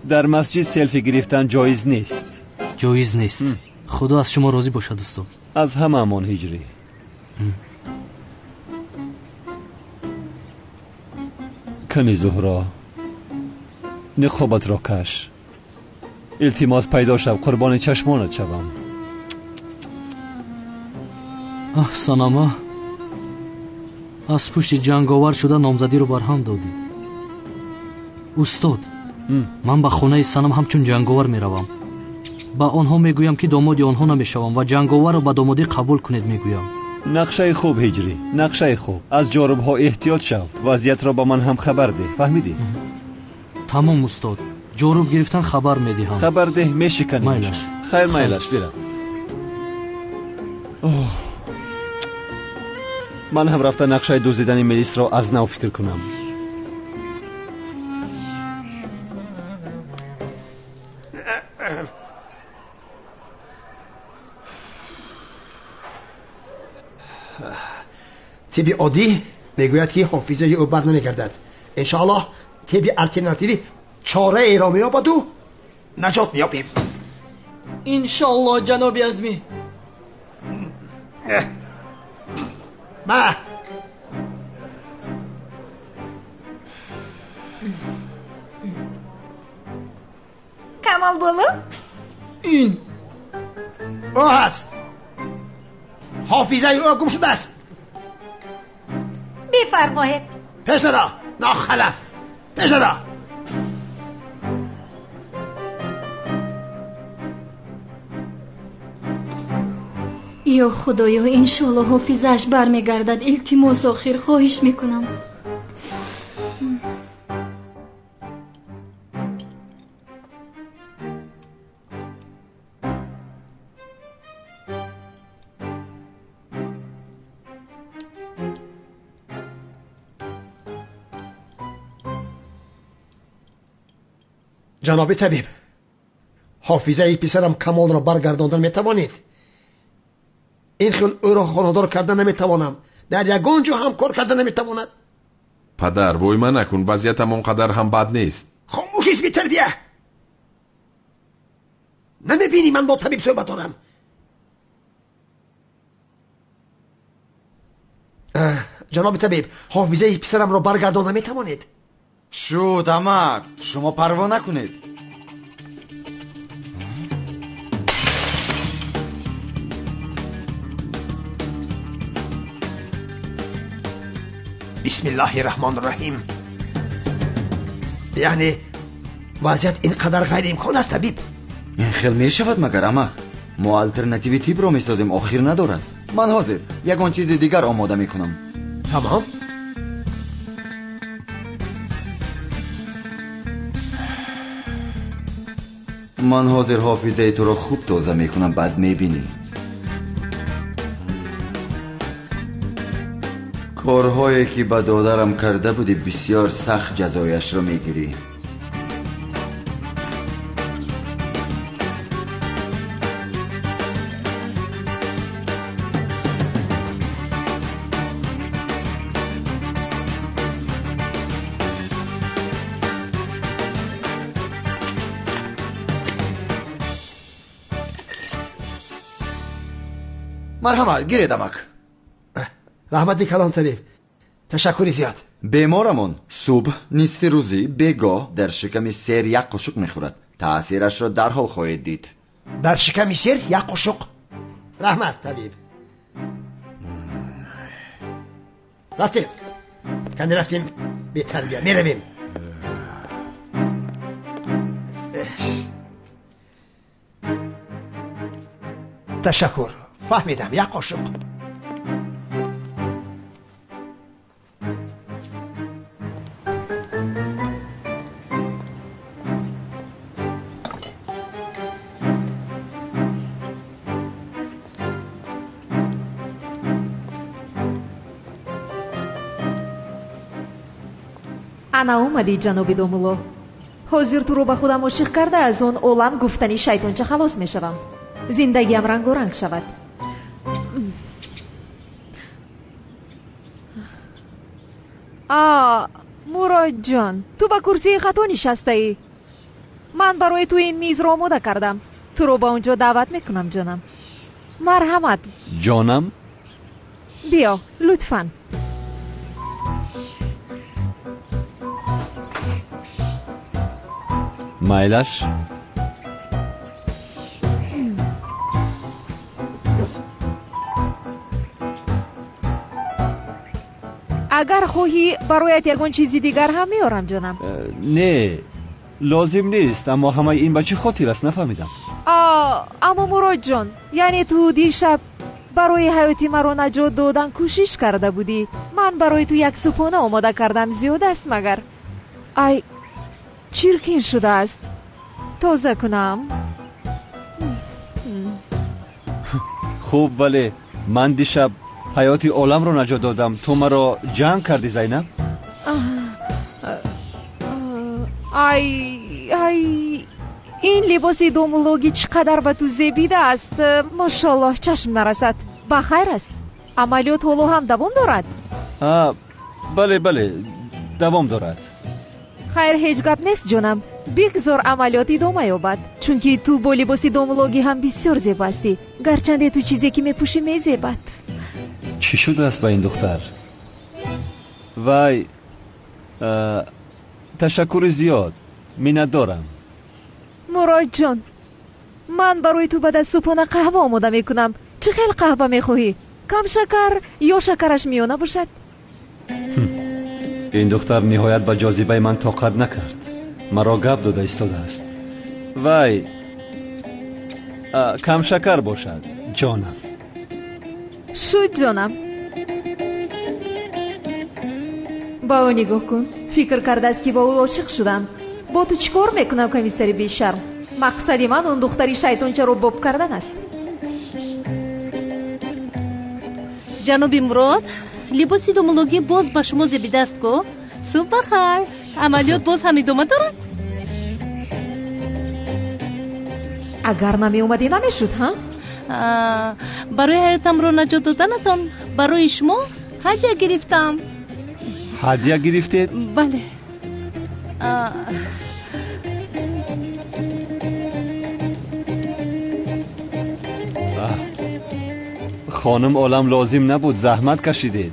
дар масҷид селфи гирифтан ҷоиз нест. Ҷоиз нест. Худо аз шумо розӣ бошад, устод. Аз ҳамаамон ҳиҷрӣ. Кани Зуҳро, ниқобатро каш. Илтимос пайдо шав, қурбони чашмонат шавам. Аҳ, Санама, аз пушти ҷанговар шуда номзадиро барҳам додӣ. Устод, ман ба хонаи Санам ҳамчун ҷанговар меравам. Ба онҳо мегӯям ки домоди онҳо намешавам ва ҷанговарро ба домодӣ қабул кунед мегӯям. Нақшаи хуб ҳиҷрӣ, нақшаи хуб. Аз ҷорубҳо эҳтиёт шав, вазъиятро ба ман ҳам хабар деҳ, фаҳмидӣ? Тамом устод, ҷоруб гирифтан хабар медиҳам. Хабар деҳ, мешиканем. Майлаш. Хайр, майлаш, бирав. Ман ҳам рафта нақшаи дуздидани милисро аз нав фикр кунам. Тибби оддӣ мегӯяд ки ҳофизаи ӯ бар намегардад. Иншоаллоҳ тибби алтернативӣ чораеро меёбаду наҷот меёбем. Иншоаллоҳ, ҷаноби азмӣ. Ма Камол боло? Ин ӯ ҳаст. Ҳофизаи ӯ гум шудааст. Бифармоед. Пешаро, нохалаф, пешаро. Ё худоё, иншоалло ҳофизааш бармегардад. Илтимос, охир хоҳиш мекунам. Ҷаноби табиб, ҳофизаи писарам Камолро баргардондан метавонед? Ин хел ӯро хонадор карда наметавонам. Дар ягон ҷо ҳам кор карда наметавонад. Падар, войма накун, вазъиятам он қадар ҳам бад нест. Хомӯшист, бетарбия! Намебинӣ ман бо табиб суҳбат дорам? Ҷаноби табиб, ҳофизаи писарамро баргардон наметавонед? Шуд, амак, шумо парво накунед. Бисмиллаҳи раҳмони раҳим. Яъне вазъият ин қадар ғайриимкон аст, табиб? Ин хел мешавад магар, амак? Мо алтернативи тибро месозем, охир надорад. Ман ҳозир ягон чизи дигар омода мекунам. Тамом. Ман ҳозир ҳофизаи туро хуб тоза мекунам, баъд мебинӣ. Корҳое ки ба додарам карда будӣ, бисёр сахт ҷазояшро мегирӣ. Марҳамат, гиред, амак. Раҳмати калон, табиб, ташаккури зиёд. Беморамон субҳ, нисфи рӯзӣ, бегоҳ дар шиками сер як қошуқ мехӯрад. Таъсирашро дарҳол хоҳед дид. Дар шиками сер як қошуқ. Раҳмат, табиб. Рафтем, кани рафтем, бетарбия, меравем. Ташаккур, фаҳмидам, як қошуқ. Ана омадӣ, ҷаноби домулло. Ҳозир туро ба худам ошиқ карда, аз он олам гуфтани шайтонча халос мешавам. Зиндагиам рангоранг шавад. А, Муродҷон, ту ба курсии хато нишастаӣ. Ман барои ту ин мизро омода кардам. Туро ба он ҷо даъват мекунам, ҷонам. Марҳамат. Ҷонам? Биё, лутфан. Майлаш? Агар хоҳӣ, бароят ягон чизи дигар ҳам меорам, ҷонам. Не, лозим нест, аммо ҳамаи ин ба чӣ хотир аст, нафаҳмидам. Аммо Муродҷон, яъне ту дишаб барои ҳаёти маро наҷот додан кӯшиш карда будӣ. Ман барои ту як субҳона омода кардам, зиёд аст магар? Ай, чиркин шудааст. Тоза кунам. Хуб, вале ман дишаб ҳаёти оламро наҷот додам. Ту маро ҷанг кардӣ, Зайнаб? Ай, ай, ин либоси домулогӣ чӣ қадар ба ту зебидааст. Мошоллоҳ, чашм нарасад. Ба хайр аст? Амалиёт ҳоло ҳам давом дорад? Бале, бале, давом дорад. Хайр, ҳеҷ гап нест, ҷонам. Бигзор амалиёт идома ёбад, чунки ту бо либоси домулогӣ ҳам бисёр зебо ҳастӣ. Гарчанде ту чизе ки мепӯшӣ мезебад. Чӣ шудааст ба ин духтар? Вай, ташаккури зиёд, миннатдорам. Муродҷон, ман барои ту баъд аз субҳона қаҳва омода мекунам. Чӣ хел қаҳва мехоҳӣ? Кам шакар ё шакараш миёна бошад? Ин духтар ниҳоят ба ҷозибаи ман тоқат накард. Маро гап дода истодааст. Вай, камшакар бошад, ҷонам. Шуд, ҷонам. Ба ӯ нигоҳ кун. Фикр кардааст, ки бо ӯ ошиқ шудам. Бо ту чӣ кор мекунам, комиссари бешарм? Мақсади ман он духтари шайтончаро боб кардан аст. Ҷаноби Мурод, либоси домулогӣ боз ба шумо зебидааст ку? Субҳ бахайр. Амалиёт боз ҳам идома дорад? Агар намеомадӣ, намешуд, ҳа? Барои ҳаётамро наҷот доданатон барои шумо ҳадя гирифтам. Ҳадя гирифтед? Бале. Хонум Олам, лозим набуд, заҳмат кашидед.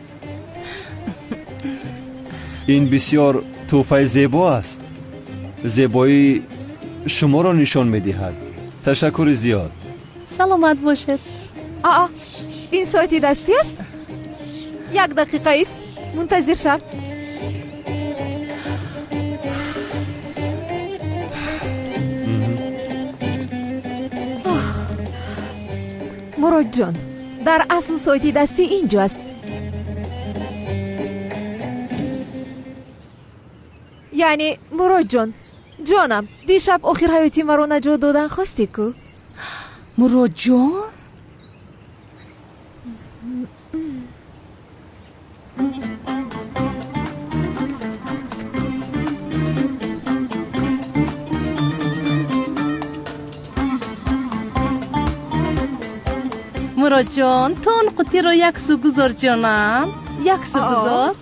Ин бисёр тӯҳфаи зебо аст. Зебоии шуморо нишон медиҳад. Ташаккури зиёд. Саломат бошед. Аа, ин соати дастӣ аст? Як дақиқа ист, мунтазир шав. Муродҷон, дар асл соати дастӣ ин ҷо аст. Яъне, Муродҷон, ҷонам, дишаб охир ҳаёти маро наҷот додан хостӣ ку? Муродҷон? Муродҷон, ту он қутиро як су гузор, ҷонам, як су гузор.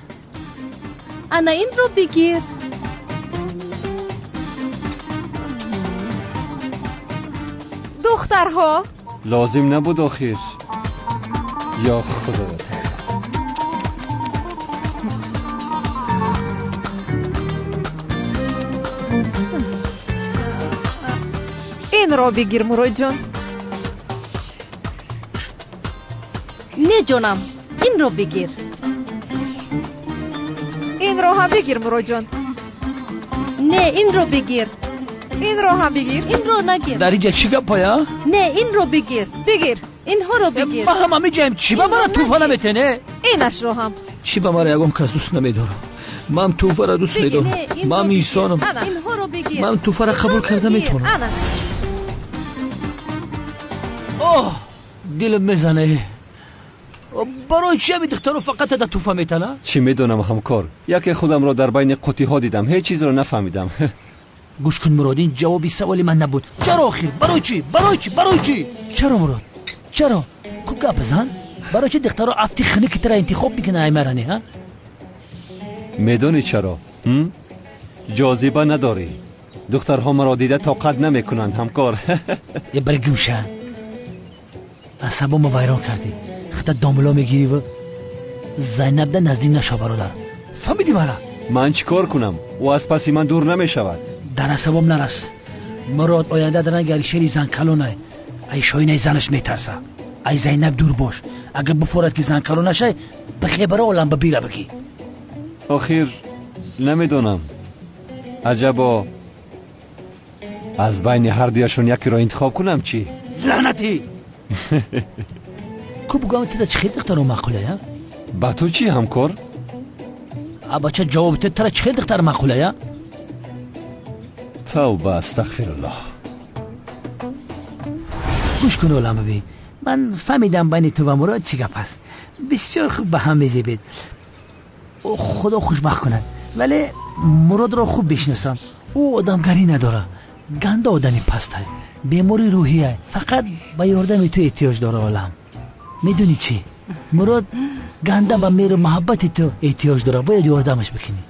Ана инро бигир. Духтарҳо, лозим набуд охир. Ё худоё. Инро бигир, Муродҷон. Не, ҷонам, инро бигир. Инро ҳам бигир, Муродҷон. Не, инро бигир. Инро ҳам бигир. Инро нагир. Дар инҷа чӣ гапая? Не, инро бигир. Бигир. Инҳоро бигир. Ма ҳам ҳамиҷаем. Чӣ ба мара тӯҳфа наметене? Инашро ҳам. Чӣ ба мара ягон кас дӯст намедорам? Ман тӯҳфаро дӯст медорам. Ман инсонам. Инҳоро бигир. Ман тӯҳфаро қабул карда метавонам. Оҳ, дилам мезане. Барои чи ҳами духтаро фақат да тӯҳфа метана? Чӣ медонам, ҳамкор. Яке худамро дар байни қутиҳо дидам, ҳеҷ чизро нафаҳмидам. Гӯш кун, Мурод, ин ҷавоби саволи ман набуд. Чаро охир? Барои чӣ? Барои чӣ? Барои чӣ? Чаро, Мурод? Чаро? Ку гап зан? Барои чӣ духтаро афти хунуки тара интихоб мекунанд, ай маране, ҳа? Медонӣ чаро? Ҷозиба надорӣ. Духтарҳо маро дида тоқат намекунанд, ҳамкор. Е, бари гумша. Асабомо вайрон кардӣ. Хата домло мегирӣ ва Зайнабда наздик нашав, бародар. Фаҳмидӣ мара? Ман чӣ кор кунам? Ӯ аз паси ман дур намешавад. Дар асабом нарас. Мурод оянда дар ранги Алишери занкалонай. Ай шоинаи занаш метарса. Ай Зайнаб дур бош. Агар буфорад ки занкалон нашай, бихебара олам ба бира бигӣ. Охир намедонам. Аҷабо, аз байни ҳардуяшон якеро интихоб кунам чӣ? Лаънатӣ! Ку бугӯям, тида чӣ хел духтаро маъқулая? Ба ту чӣ, ҳамкор? А бача, ҷавоб те, тара чӣ хел духтар маъқулая? Тавба, астағфируллоҳ. Гӯш кун, олам бибин. Ман фаҳмидам байни ту ва Мурод чӣ гап аст. Бисёр хуб ба ҳам мезебед. Худо хушбахт кунад. Вале Муродро хуб бишносам. Ӯ одамгарӣ надорад. Ганда одами пастай. Бемори рӯҳия. Фақат ба ёрдами ту эҳтиёҷ дора, олам. Медонӣ чӣ? Мурод ганда ба меҳру муҳаббати ту эҳтиёҷ дорад. Бояд ёрдамаш бикунӣ.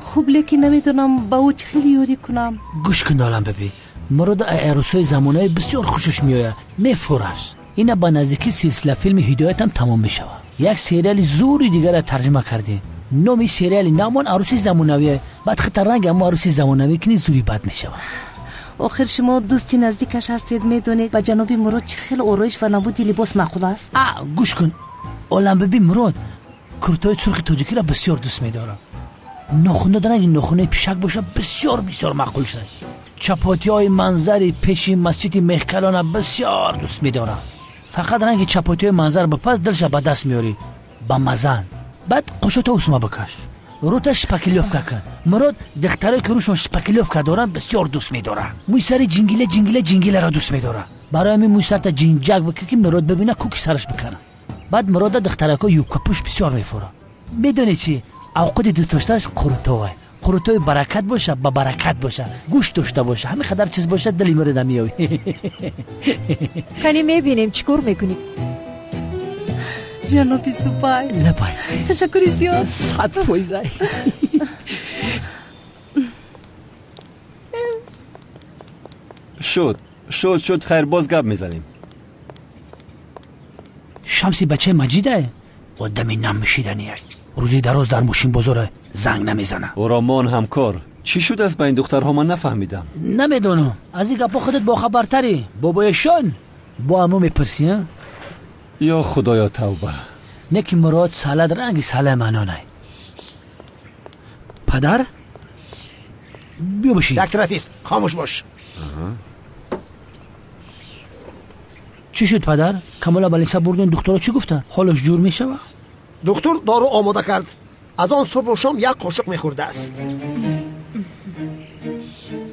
Хуб, лекин намедонам ба ӯ чӣ хел ёрӣ кунам. Гӯш кун, олам бибӣ. Мурод арӯсҳои замонави бисёр хушаш меояд. Мефураш. Ина ба наздикӣ силсила филми ҳидоятам тамом мешавад. Як сериали зури дигарро тарҷима кардем. Номи сериали намон арӯси замонавие. Баъд хита ранг аммо арӯси замонавӣ кунӣ, зури бад мешавад. Охир шумо дӯсти наздикаш ҳастед, медонед ба ҷаноби Мурод чӣ хел ороиш ва намуди либос маъқул аст. Гӯш кун, Оламбиби, Мурод куртои сурхи тоҷикиро бисёр дӯст медорад. Нохун даданаг нохунаи пишак боша, бисёр бисёр маъқул шуд. Чапотиҳои манзари пеши масҷиди Мехкалона бисёр дӯст медорад. Фақат ранги чапотиҳои манзар бипаз, дилша ба даст меорӣ, ба мазан. Баъд қошото усма бикаш, рута шпаклёвка кун. Мурод духтарое ки рӯшон шпаклёвка доранд бисёр дӯст медорад. Мӯи сари ҷингила ҷингила ҷингиларо дӯст медорад. Барои ҳамин мӯи сарта ҷинҷак бикун, ки Мурод бибина, куки сараш бикана. Баъд Мурода духтарако юбкапӯш бисёр мефурад. Медонӣ чӣ? Авқоти дӯстдоштааш қурутовай. Қурутои баракат боша, ба баракат боша, гӯшт дошта боша, ҳамин қадар чиз боша, дили Мурода меёбӣ. Кани мебинем, чӣ кор мекунӣ? Ҷаноби Зубайр, лабай, ташаккури зиёд. 100%. Шуд, шуд, шуд, хайр, боз гап мезанем. Шамси бачаи Маҷидае, одами намшидание. Рӯзи дароз дар мошинбозор занг намезана. Оромон ҳамкор, чӣ шудааст ба ин духтарҳо, ман нафаҳмидам. Намедонам, аз ин гапҳо худат бохабартарӣ. Бобоешон бо амо мепурсӣ. Ё худоё, тавба. Не ки Мурод салад ранги салаи манонай. Падар, биё бишин. Як тараф ист, хомӯш бош. Чӣ шуд, падар? Камола балиса бурден, духтаро чӣ гуфта? Ҳолаш ҷур мешава? Духтур дору омода кард. Аз он субҳу шом як қошуқ мехӯрдааст.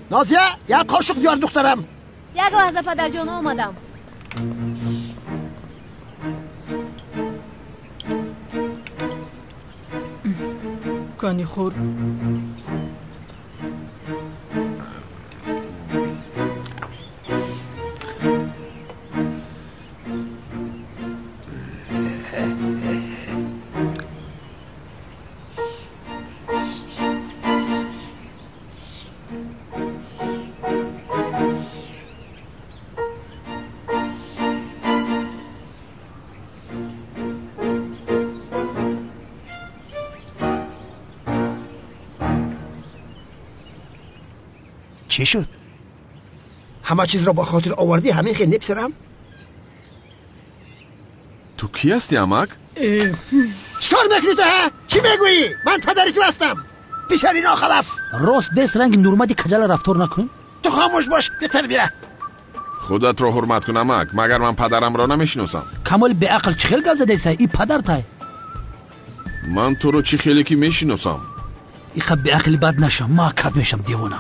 Нозия, як қошуқ биёр, духтарам. Як лаҳза, падарҷон, омадам. Кани хӯр. Чӣ шуд? Ҳама чизро ба хотир овардӣ, ҳамин хел не, писарам? Ту кӣ ҳастӣ, амак? Чӣ кор мекунӣ ту, ҳа? Чӣ мегӯӣ? Ман падари ту ҳастам, писари нохалаф. Рост бес ранги Нурмади каҷала рафтор накун. Ту хомӯш бош, бетарбия. Худатро ҳурмат кун, амак. Магар ман падарамро намешиносам? Камоли беақл, чӣ хел гап задаиса? И падартай. Ман туро чӣ хеле ки мешиносам. Иқа беақли бад нашам, ма кат мешам, девона.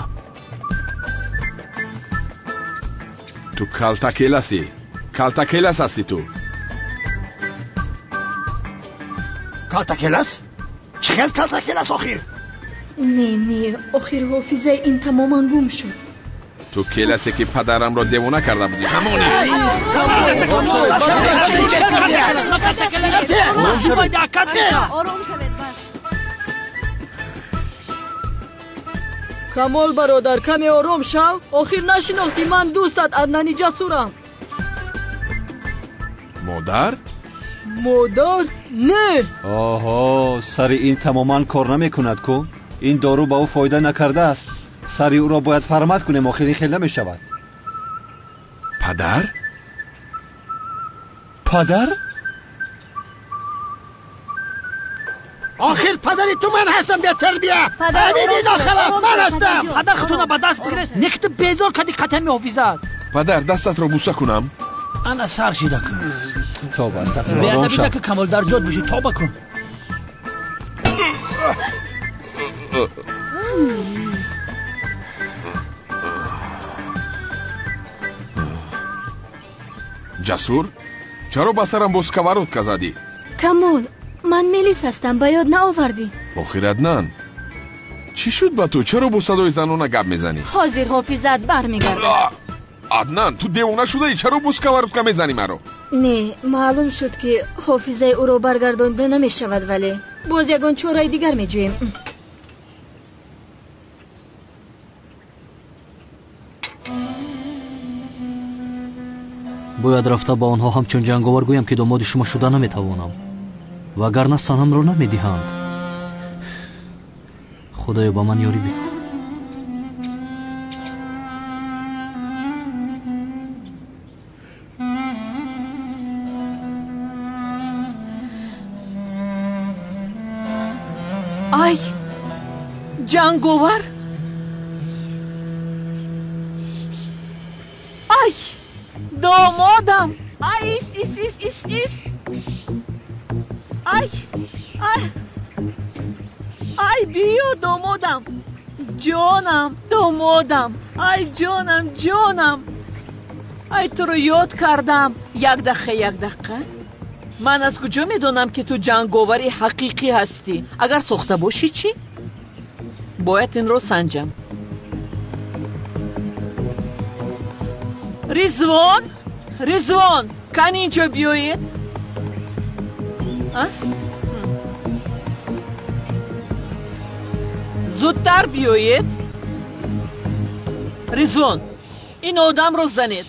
Ту калтакеласӣ, калтакелас ҳастӣ ту. Калтакелас? Чӣ хел калтакелас охир? Не, не, охир ҳофизаи ин тамоман гум шуд. Ту келасе ки падарамро девона карда будӣ, ҳамони. Ором шавед, бас. Камол бародар, каме ором шав. Охир нашинохтӣ, ман дӯстат Аднани Ҷасурам. Модар? Модар? Не. Оҳо, сари ин тамоман кор намекунад ку. Ин дору ба ӯ фоида накардааст. Сари ӯро бояд фармат кунем, охир ин хел намешавад. Падар? Падар? Охир падари ту ман ҳастам, бетарбия. Ҳамиди нохалаф ман ҳастам. Падар, худтона ба даст бигиред. Не ки ту безор кардӣ қатами ҳофизат. Падар, дастатро буса кунам. Ана сар шида кун. Тоба, астағфируллоҳ. Ором шав. Беадабида ки Камол дар ҷод бошӣ, тоба кун. Ҷасур, чаро ба сарам бо сковородка задӣ? Камол, ман Мелис ҳастам, ба ёд наовардӣ? Охир Аднан, чӣ шуд ба ту? Чаро бо садои занона гап мезанӣ? Ҳозир ҳофизат бармегардад. Аднан, ту девона шудаӣ? Чаро бо сковородка мезанӣ маро? Не, маълум шуд, ки ҳофизаи ӯро баргардонда намешавад, вале боз ягон чораи дигар меҷӯем. Бояд рафта ба онҳо ҳамчун ҷанговар гӯям, ки домоди шумо шуда наметавонам, вагарна санамро намедиҳанд. Худоё, ба ман ёрӣ бикун. Ҷанговар? Ай, домодам! Ай, ис, ис, ис, ис, ис! Ай, ай, ай, биё, домодам! Ҷонам, домодам! Ай, ҷонам, ҷонам! Ай, туро ёд кардам! Як дақиқа, як дақиқа. Ман аз куҷо медонам, ки ту ҷанговари ҳақиқӣ ҳастӣ? Агар сохта бошӣ чӣ? Бояд инро санҷам. Ризвон, Ризвон, кани инҷо биёед. Зудтар биёед. Ризвон, ин одамро занед.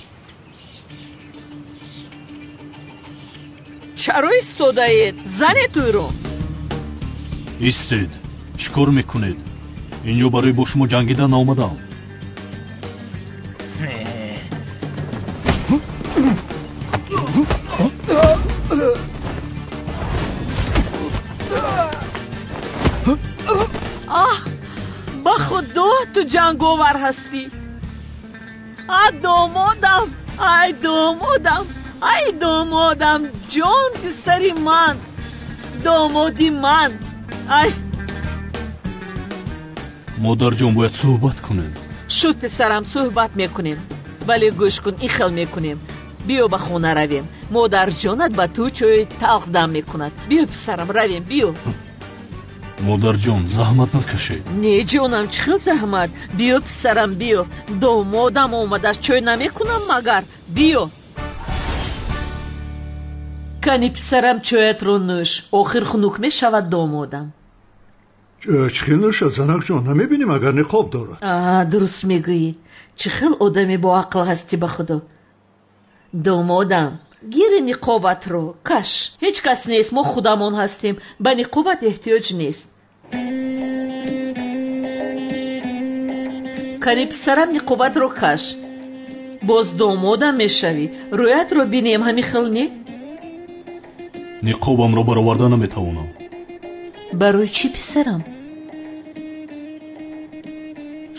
Чаро истодаед? Занед ӯро. Истед, чӣ кор мекунед? Инҷо барои бо шумо ҷангидан наомадам. Аҳ, ба худо ту ҷанговар ҳастӣ. А домодам, ай домодам, ай домодам, ҷон писари ман, домоди ман. Ай, модарҷон, бояд суҳбат кунем. Шуд писарам, суҳбат мекунем. Вале гӯш кун, ин хел мекунем. Биё ба хона равем. Модарҷонат ба ту чойи талх дам мекунад. Биё писарам, равем, биё. Модарҷон, заҳмат накашед. Не ҷонам, чӣ хел заҳмат? Биё писарам, биё. Домодам омадааст, чой намекунам магар? Биё. Кани писарам, чоятро нӯш. Охир хунук мешавад домодам. Чӣ хел нӯшад, занакҷон? Намебинӣ магар ниқоб дорад? Аа, дуруст мегӯӣ. Чӣ хел одами боақл ҳастӣ ба худо. Домодам, гири ниқобатро каш. Ҳеҷ кас нест, мо худамон ҳастем. Ба ниқобат эҳтиёҷ нест. Кани писарам, ниқобатро каш. Боз домодам мешавӣ. Рӯятро бинем, ҳамин хел не? Ниқобамро бароварда наметавонам. Барои чӣ писарам?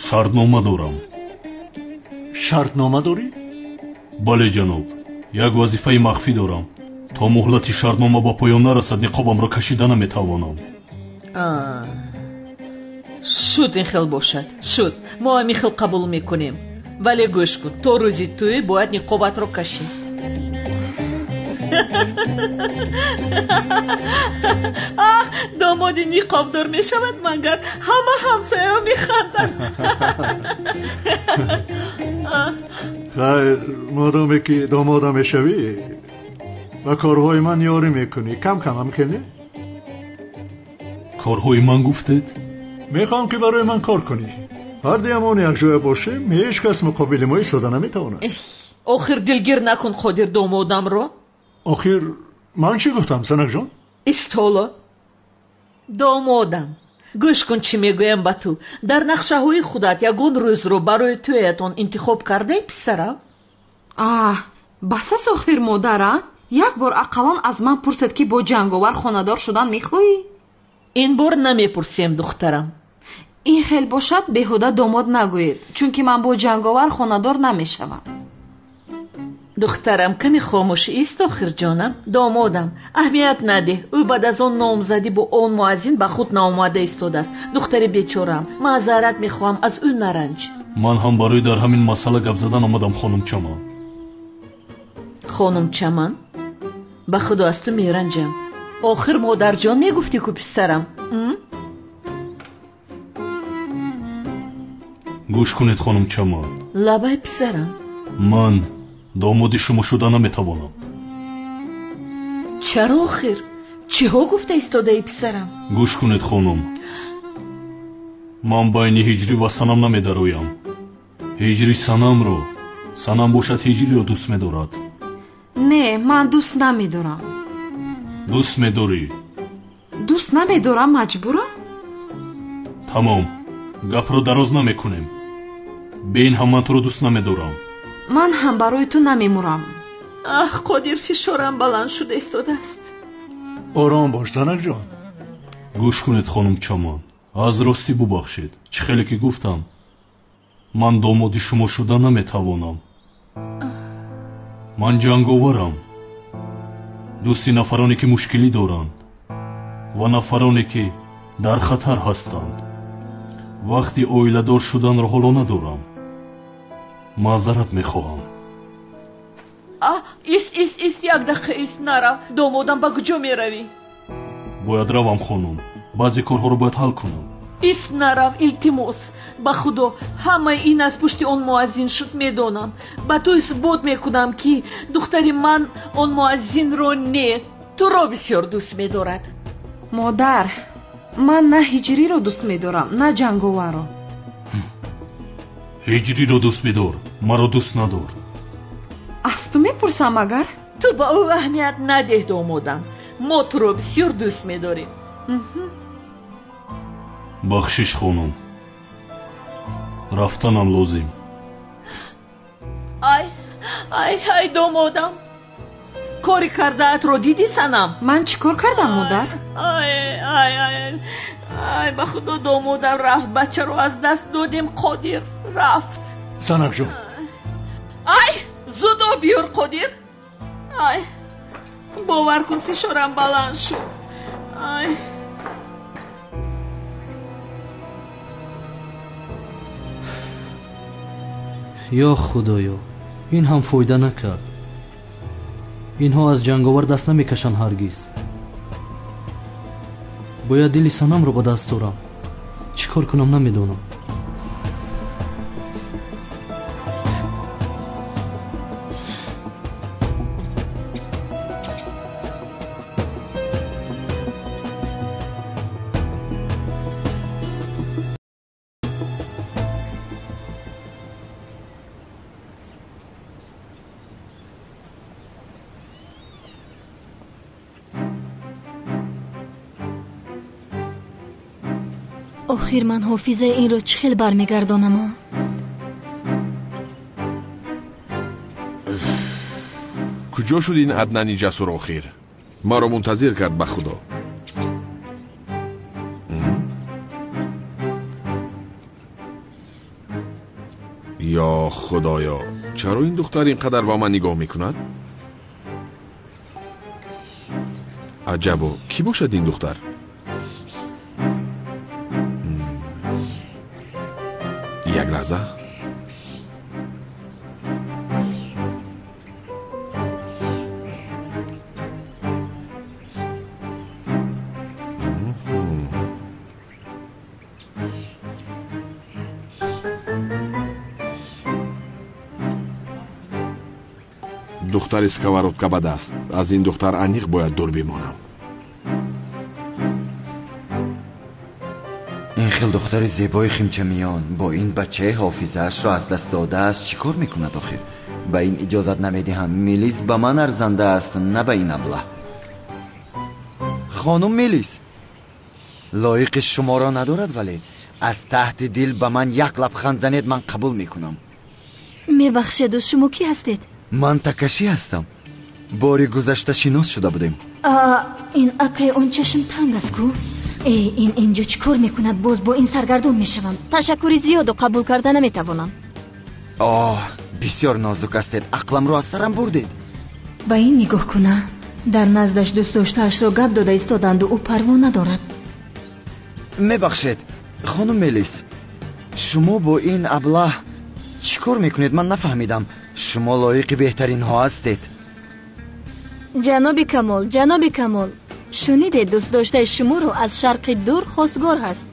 Шартнома дорам. Шартнома дорӣ? Бале ҷаноб, як вазифаи махфӣ дорам. То муҳлати шартнома ба поён нарасад, ниқобамро кашида наметавонам. Шуд, ин хел бошад. Шуд, мо ҳамин хел қабул мекунем. Вале гӯш кун, то рӯзи тӯй бояд ниқобатро кашӣ. Аҳ, домоди ниқобдор мешавад магар? Ҳама ҳамсояҳо механданд. Хайр, модоме ки домода мешавӣ, ба корҳои ман ёрӣ мекунӣ. Кам кам ҳам ки не? Корҳои ман гуфтед? Мехоҳам ки барои ман кор кунӣ. Ҳардуямон якҷоя бошем, ҳеҷ кас муқобили мо истода наметавонад. Охир дилгир накун Қодир домодамро. Охир ман чӣ гуфтам, занакҷон? Истоло. Домодам, гӯш кун чӣ мегӯям ба ту. Дар нақшаҳои худат ягон рӯзро барои тӯятон интихоб кардаи писарам? Аҳ, бас аст охир модара. Як бор ақаллан аз ман пурсед, ки бо ҷанговар хонадор шудан мехоҳӣ? Ин бор намепурсем, духтарам. Ин хел бошад, беҳуда домод нагӯед, чунки ман бо ҷанговар хонадор намешавам. Духтарам, каме хомӯш ист охир ҷонам. Домодам, аҳамият надеҳ. Ӯ баъд аз он номзадӣ бо он муаззин ба худ наомада истодааст. Духтари бечораам, маъзарат мехоҳам, аз ӯ наранҷ. Ман ҳам барои дар ҳамин масъала гап задан омадам, хонум Чаман. Хонум Чаман, ба худо аз ту меранҷам. Охир модарҷон мегуфтӣ ку писарам? Гӯш кунед, хонум Чаман. Лабай писарам. Ман домоди шумо шуда наметавонам. Чаро охир? Чиҳо гуфта истодаи писарам? Гӯш кунед, хонум. Ман байни ҳиҷрӣ ва санам намедароям. Ҳиҷрӣ санамро, санам бошад ҳиҷриро дӯст медорад. Не, ман дӯст намедорам. Дӯст медорӣ? Дӯст намедорам, маҷбурам? Тамом, гапро дароз намекунем. Бе ин ҳам ман туро дӯст намедорам. Ман ҳам барои ту намемурам. Аҳ, Қодир, фишорам баланд шуда истодааст. Ором бош, занакҷон. Гӯш кунед, хонум Чаман. Аз ростӣ бубахшед, чӣ хеле ки гуфтам, ман домоди шумо шуда наметавонам. Ман ҷанговарам, дӯсти нафароне ки мушкилӣ доранд ва нафароне ки дар хатар ҳастанд. Вақти оиладор шуданро ҳоло надорам. Маъзарат мехоҳам. Ис, ис, ис, як дақиқа ис, нарав. Домодам, ба куҷо меравӣ? Бояд равам, хонум. Баъзе корҳоро бояд ҳал кунам. Ис, нарав, илтимос. Ба худо, ҳамаи ин аз пушти он муаззин шуд, медонам. Ба ту исбот мекунам, ки духтари ман он муаззинро не, туро бисёр дӯст медорад. Модар, ман на ҳиҷриро дӯст медорам, на ҷанговарро. Ҳиҷриро дӯст бидор, маро дӯст надор. Аз ту мепурсам агар? Ту ба ӯ аҳамият надеҳ, домодам. Мо туро бисёр дӯст медорем. Бахшиш, хонум, рафтанам лозим. Ай, ай, ай, домодам, кори кардаатро дидӣ, Санам? Ман чӣ кор кардам, модар? Ай, ай, ай, ай, ба худо, домодам рафт, бачаро аз даст додем. Қодир рафт. Санамҷон. Ай, зуд об биёр, Қодир. Ай, бовар кун, фишорам баланд шуд. Ай. Ё худоё, ин ҳам фоида накард. Инҳо аз ҷанговар даст намекашанд ҳаргиз. Бояд дили Санамро ба даст дорам. Чӣ кор кунам намедонам. Охир ман ҳофизаи инро чӣ хел бармегардонам? Куҷо шуд ин Аднани ҷасур охир? Маро мунтазир кард, ба худо. Ё худоё, чаро ин духтар ин қадар ба ман нигоҳ мекунад? Аҷабо, кӣ бошад ин духтар? Як лаҳза. Духтари сковородка ба даст. Аз ин духтар аниқ бояд дур бимонам. Ин хел духтари зебои химчамиён бо ин бачаи ҳофизаашро аз даст додааст чӣ кор мекунад охир? Ба ин иҷозат намедиҳам. Мелис ба ман арзанда аст, на ба ин аблаҳ. Хонум Мелис лоиқи шуморо надорад, вале аз таҳти дил ба ман як лабханд занед, ман қабул мекунам. Мебахшеду, шумо кӣ ҳастед? Ман Такашӣ ҳастам. Бори гузашта шинос шуда будем. Ин акай он чашм танг аст ку? Э, ин инҷо чӣ кор мекунад? Боз бо ин саргардон мешавам. Ташаккури зиёду қабул карда наметавонам. Оҳ, бисёр нозук ҳастед. Ақламро аз сарам бурдед. Ба ин нигоҳ куна. Дар наздаш дӯстдоштаашро гап дода истоданду ӯ парво надорад. Мебахшед, хонум Мелис, шумо бо ин аблаҳ чӣ кор мекунед? Ман нафаҳмидам. Шумо лоиқи беҳтаринҳо ҳастед. Ҷаноби Камол, ҷаноби Камол, шунидед, дӯстдоштаи шуморо аз шарқи дур хостгор ҳаст.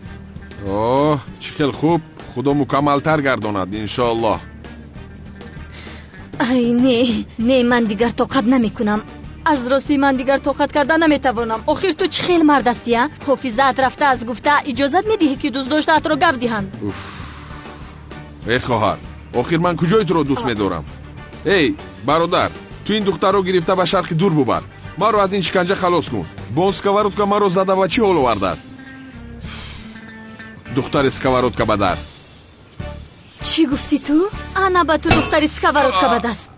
Оҳ, чӣ хел хуб. Худо мукаммалтар гардонад, иншоаллоҳ. Ай, не, не, ман дигар тоқат намекунам. Аз ростӣ ман дигар тоқат карда наметавонам. Охир ту чӣ хел мард ҳастӣ, а? Ҳофизаат рафта аз гуфта иҷозат медиҳӣ, ки дӯстдоштаатро гап диҳанд? Уф, эй хоҳар, охир ман куҷои туро дӯст медорам? Эй бародар, ту ин духтарро гирифта ба шарқи дур бубар. Маро аз ин шиканҷа халос кун. Бо он сковородка маро зада ва чӣ ҳол овардааст? Духтари сковородка ба даст. Чӣ гуфтӣ ту? Ана ба ту духтари сковородка ба даст.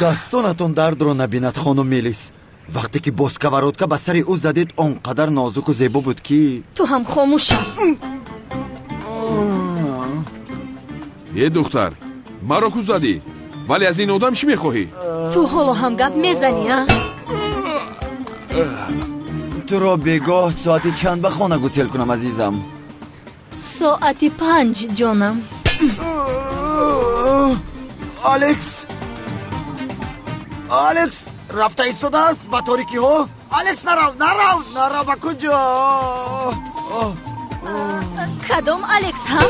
Дастонатон дардро набинад, хонум Мелис. Вақте ки бо сковородка ба сари ӯ задед, он қадар нозуку зебо буд, ки ту ҳам хомӯш шав. Е духтар, маро ку задӣ? Вале аз ин одам чӣ мехоҳӣ? Ту ҳоло ҳам гап мезанӣ, а? Туро бегоҳ соати чанд ба хона гусел кунам, азизам? Соати 5, ҷонам. Алекс! Алекс рафта истодааст ба торикиҳо. Алекс, нарав, нарав, нарав, ба куҷо? Кадом Алекс, ҳа?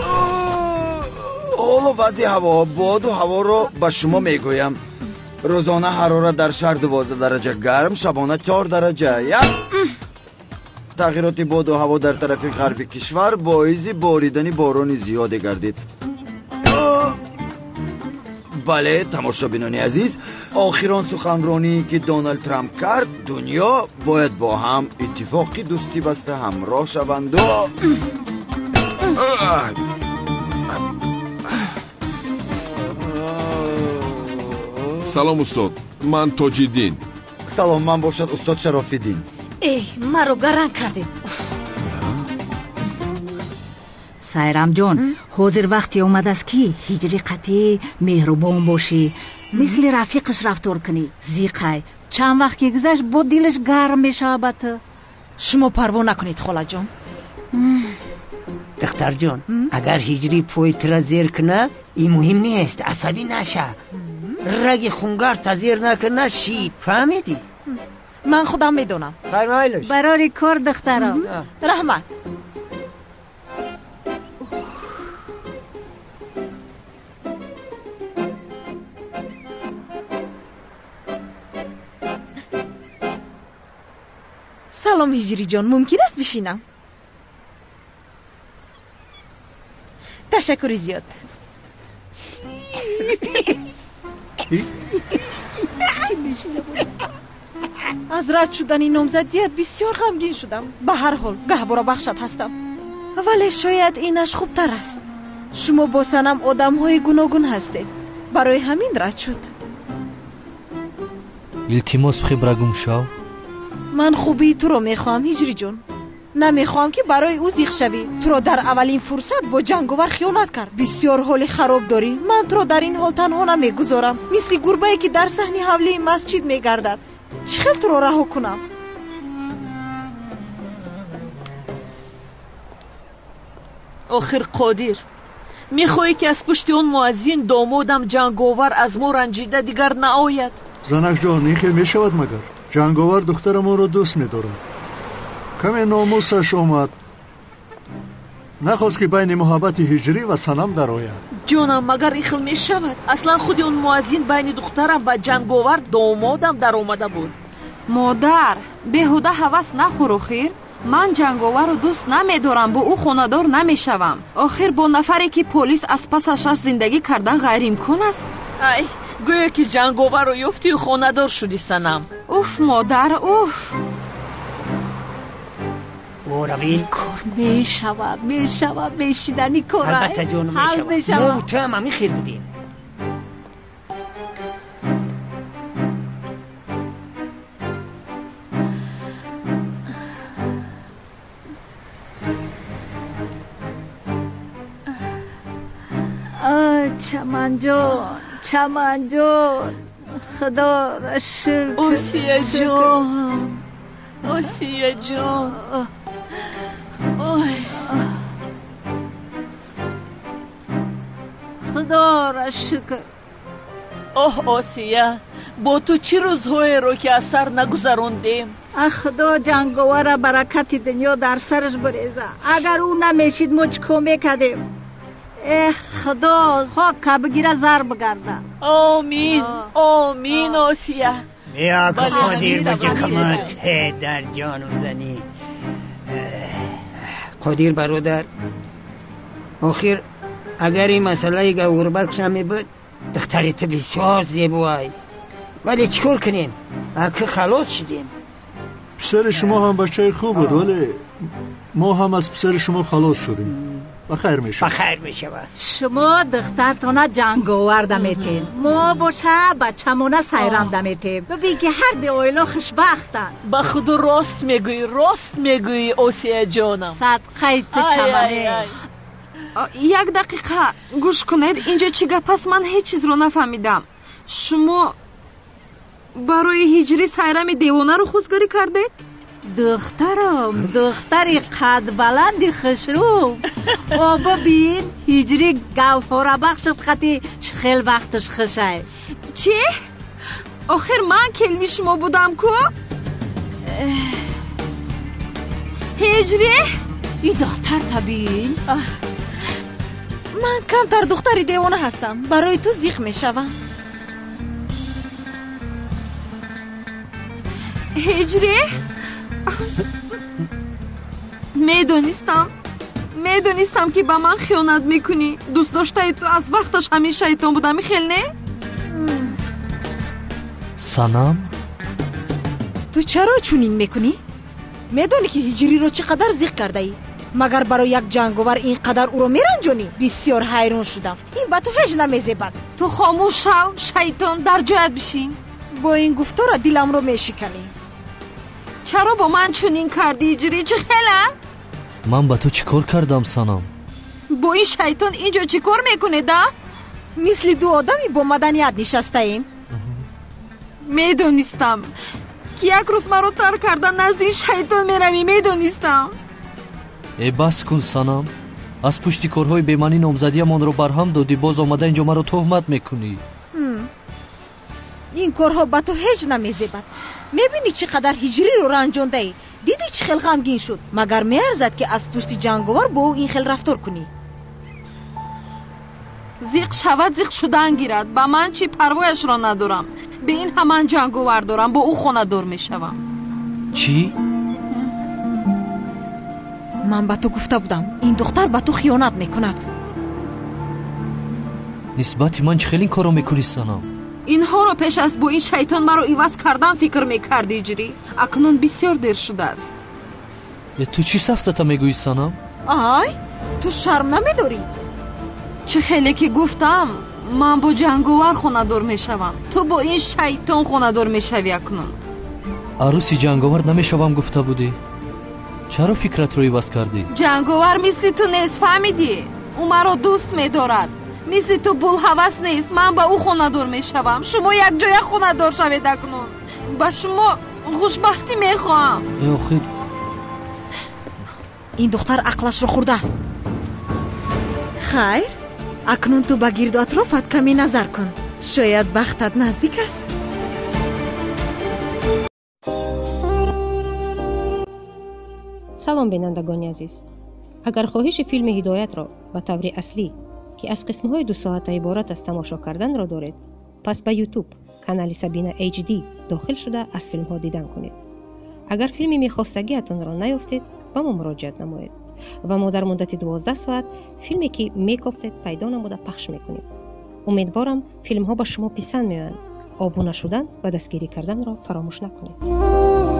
Ҳоло вазъи ҳаво, боду ҳаворо ба шумо мегӯям. Рӯзона ҳарорат дар шаҳр 12 дараҷа гарм, шабона 4 дараҷа. Як тағйироти боду ҳаво дар тарафи ғарби кишвар боиси боридани борони зиёде гардид. Бале, тамошобинони азиз, охирон суханроние ки Доналд Трамп кард, дунё бояд бо ҳам иттифоқи дӯстӣ баста ҳамроҳ шаванду. Салом, устод, ман Тоҷиддин. Салом, ман бошад устод Шарофиддин. Эй, маро гаранг кардед. Сайрамҷон, ҳозир вақте омадааст ки ҳиҷри қатъӣ меҳрубон бошӣ, мисли рафиқаш рафтор кунӣ. Зиқай, чанд вақт ки гузашт, бо дилаш гарм мешавад ба ту. Шумо парво накунед, холаҷон. Духтарҷон, агар ҳиҷрӣ пои тура зер кунад, ин муҳим нест, асабӣ наша. Раги хунгарта зер накуна, шид, фаҳмидӣ? Ман худам медонам. Фармоилаш. Барори кор, духтаро. Раҳмат. Салом, ҳиҷриҷон, мумкин аст бишинам? Ташаккури зиёд. Аз рад шудани номзадият бисёр ғамгин шудам. Ба ҳар ҳол гаҳвора бахшат ҳастам, вале шояд инаш хубтар аст. Шумо бо Санам одамҳои гуногун ҳастед, барои ҳамин рад шуд. Илтимос, хибра гум шав. Ман хубии туро мехоҳам, ҳиҷриҷон. Намехоҳам ки барои ӯ зиқ шавӣ. Туро дар аввалин фурсат бо ҷанговар хиёнат кард. Бисёр ҳоли хароб дорӣ. Ман туро дар ин ҳол танҳо намегузорам, мисли гурбае ки дар саҳни ҳавлии масҷид мегардад. Чӣ хел туро раҳо кунам? Охир Қодир, мехоҳӣ ки аз пушти он муаззин домодам ҷанговар аз мо ранҷида дигар наояд? Занакҷон, ин хел мешавад магар? Ҷанговар духтарамонро дӯст медорад. Каме номусаш омад, нахост ки байни муҳаббати ҳиҷрӣ ва Санам дарояд. Ҷонам, магар ин хел мешавад? Аслан худи он муаззин байни духтарам ва ҷанговар домодам даромада буд. Модар, беҳуда ҳавас нахӯр. Охир ман ҷанговарро дӯст намедорам, бо ӯ хонадор намешавам. Охир бо нафаре ки полис аз пасаш аст зиндагӣ кардан ғайриимкон аст. Ай, гӯё ки ҷанговарро ёфтию хонадор шудӣ, Санам. Уф, модар, уф. Кор мешавад, мешавад, мешидани кор. Албатта, ҷонум, мешавад. Мо ту ҳам ҳамин хел будем. Чаманҷон, Чаманҷон, худоро шукр. Осияҷон, Осияҷон. Ой, худоро шукр. Оҳ, Осия, бо ту чӣ рӯзҳоеро ки аз сар нагузарондем. Ах, худо ҷанговара баракати дунё дар сараш буреза. Агар ӯ намешид, мо чӣ кор мекардем? Эх, худо хока бигира, зар бигарда. Омин, омин, Осия. Бیا که قادر بجکمت در جانم زنی. قادر برادر، охир агар ин масъалаи гавҳарбахш намебуд, духтари ту бисёр зебоай. Вале чӣ кор кунем, аки халос шудем. Писари шумо ҳам бачаи хуб буд, вале мо ҳам аз писари шумо халос шудем. Ба хайр мешавад. Ба хайр мешавад. Шумо духтартона ҷанговар даметем, мо боша бачамона сайрам даметем. Бибин ки ҳар ду оила хушбахтанд. Ба худо рост мегӯӣ, рост мегӯӣ, Осияҷонам. Садқаи ту, чамане. Як дақиқа гӯш кунед, инҷо чӣ гап аст? Ман ҳеҷ чизро нафаҳмидам. Шумо барои ҳиҷрӣ Сайрами девонаро хостгорӣ кардед? Духтарам, духтари қадбаланди хушрӯ. О бибин, ҳиҷрӣ гавҳорабахшат қати хел вақташ хушай. Чӣ? Охир ман келини шумо будам ку? Ҳиҷрӣ? И духтар табин. Ман камтар духтари девона ҳастам, барои ту зиқ мешавам. Ҳиҷрӣ? Медонистам ки ба ман хиёнат мекунӣ. Дӯстдоштаи ту аз вақташ ҳамин шайтон будам, хел не? Санам? Ту чаро чунин мекунӣ? Медонӣ ки ҳиҷриро чӣ қадар зиқ кардаӣ? Магар барои як ҷанговар ин қадар ӯро меранҷонӣ? Бисёр ҳайрон шудам. Ин ба ту ҳеҷ намезебад. Ту хомӯш шав, шайтон, дар ҷоят бишин. Бо ин гуфтора диламро мешиканӣ. Чаро бо ман чунин кардӣ, ҳиҷрӣ? Чӣ хела? Ман ба ту чӣ кор кардам, Санам? Бо ин шайтон инҷо чӣ кор мекунед, а? Мисли ду одами бо маданият нишастаем. Медонистам ки як рӯз маро тарк карда назди ин шайтон меравӣ, медонистам. Э, бас кун, Санам. Аз пушти корҳои бемаънӣ номзадиямонро барҳам додӣ, боз омада инҷо маро туҳмат мекунӣ. Ин корҳо ба ту ҳеҷ намезебад. Мебинӣ чӣ қадар ҳиҷриро ранҷондаӣ? Дидӣ чӣ хел ғамгин шуд? Магар меарзад ки аз пушти ҷанговар бо ӯ ин хел рафтор кунӣ? Зиқ шавад, зиқ шудан гирад. Ба ман чӣ, парвояшро надорам. Бе ин ҳаман ҷанговар дорам, бо ӯ хонадор мешавам. Чӣ? Ман ба ту гуфта будам, ин духтар ба ту хиёнат мекунад. Нисбати ман чӣ хел ин корро мекунӣ, Санам? Инҳоро пеш аз бо ин шайтон маро иваз кардан фикр мекардӣ, ҳиҷрӣ. Акнун бисёр дер шудааст. Ту чӣ сафсата мегӯӣ, Санам? Ай, ту шарм намедорӣ? Чӣ хеле ки гуфтам, ман бо ҷанговар хонадор мешавам. Ту бо ин шайтон хонадор мешавӣ акнун. Арӯси ҷанговар намешавам гуфта будӣ. Чаро фикратро иваз кардӣ? Ҷанговар мисли ту нест, фаҳмидӣ? Ӯ маро дӯст медорад. Мисли ту булҳавас нест. Ман ба ӯ хонадор мешавам. Шумо якҷоя хонадор шавед акнун. Ба шумо хушбахтӣ мехоҳам. Э, охир ин духтар ақлашро хӯрдааст. Хайр, акнун ту ба гирду атрофат каме назар кун. Шояд бахтат наздик аст. Салом, бинандагони азиз. Агар хоҳиши филми ҳидоятро ба таври аслӣ, ки аз қисмҳои дусоата иборат аст, тамошо карданро доред, пас ба YouTube канали Сабина HD дохил шуда аз филмҳо дидан кунед. Агар филми мехостагиатонро наёфтед, ба мо муроҷиат намоед ва мо дар муддати 12 соат филме ки мекофтед пайдо намуда пахш мекунем. Умедворам филмҳо ба шумо писанд меоянд. Обуна шудан ва дастгирӣ карданро фаромӯш накунед.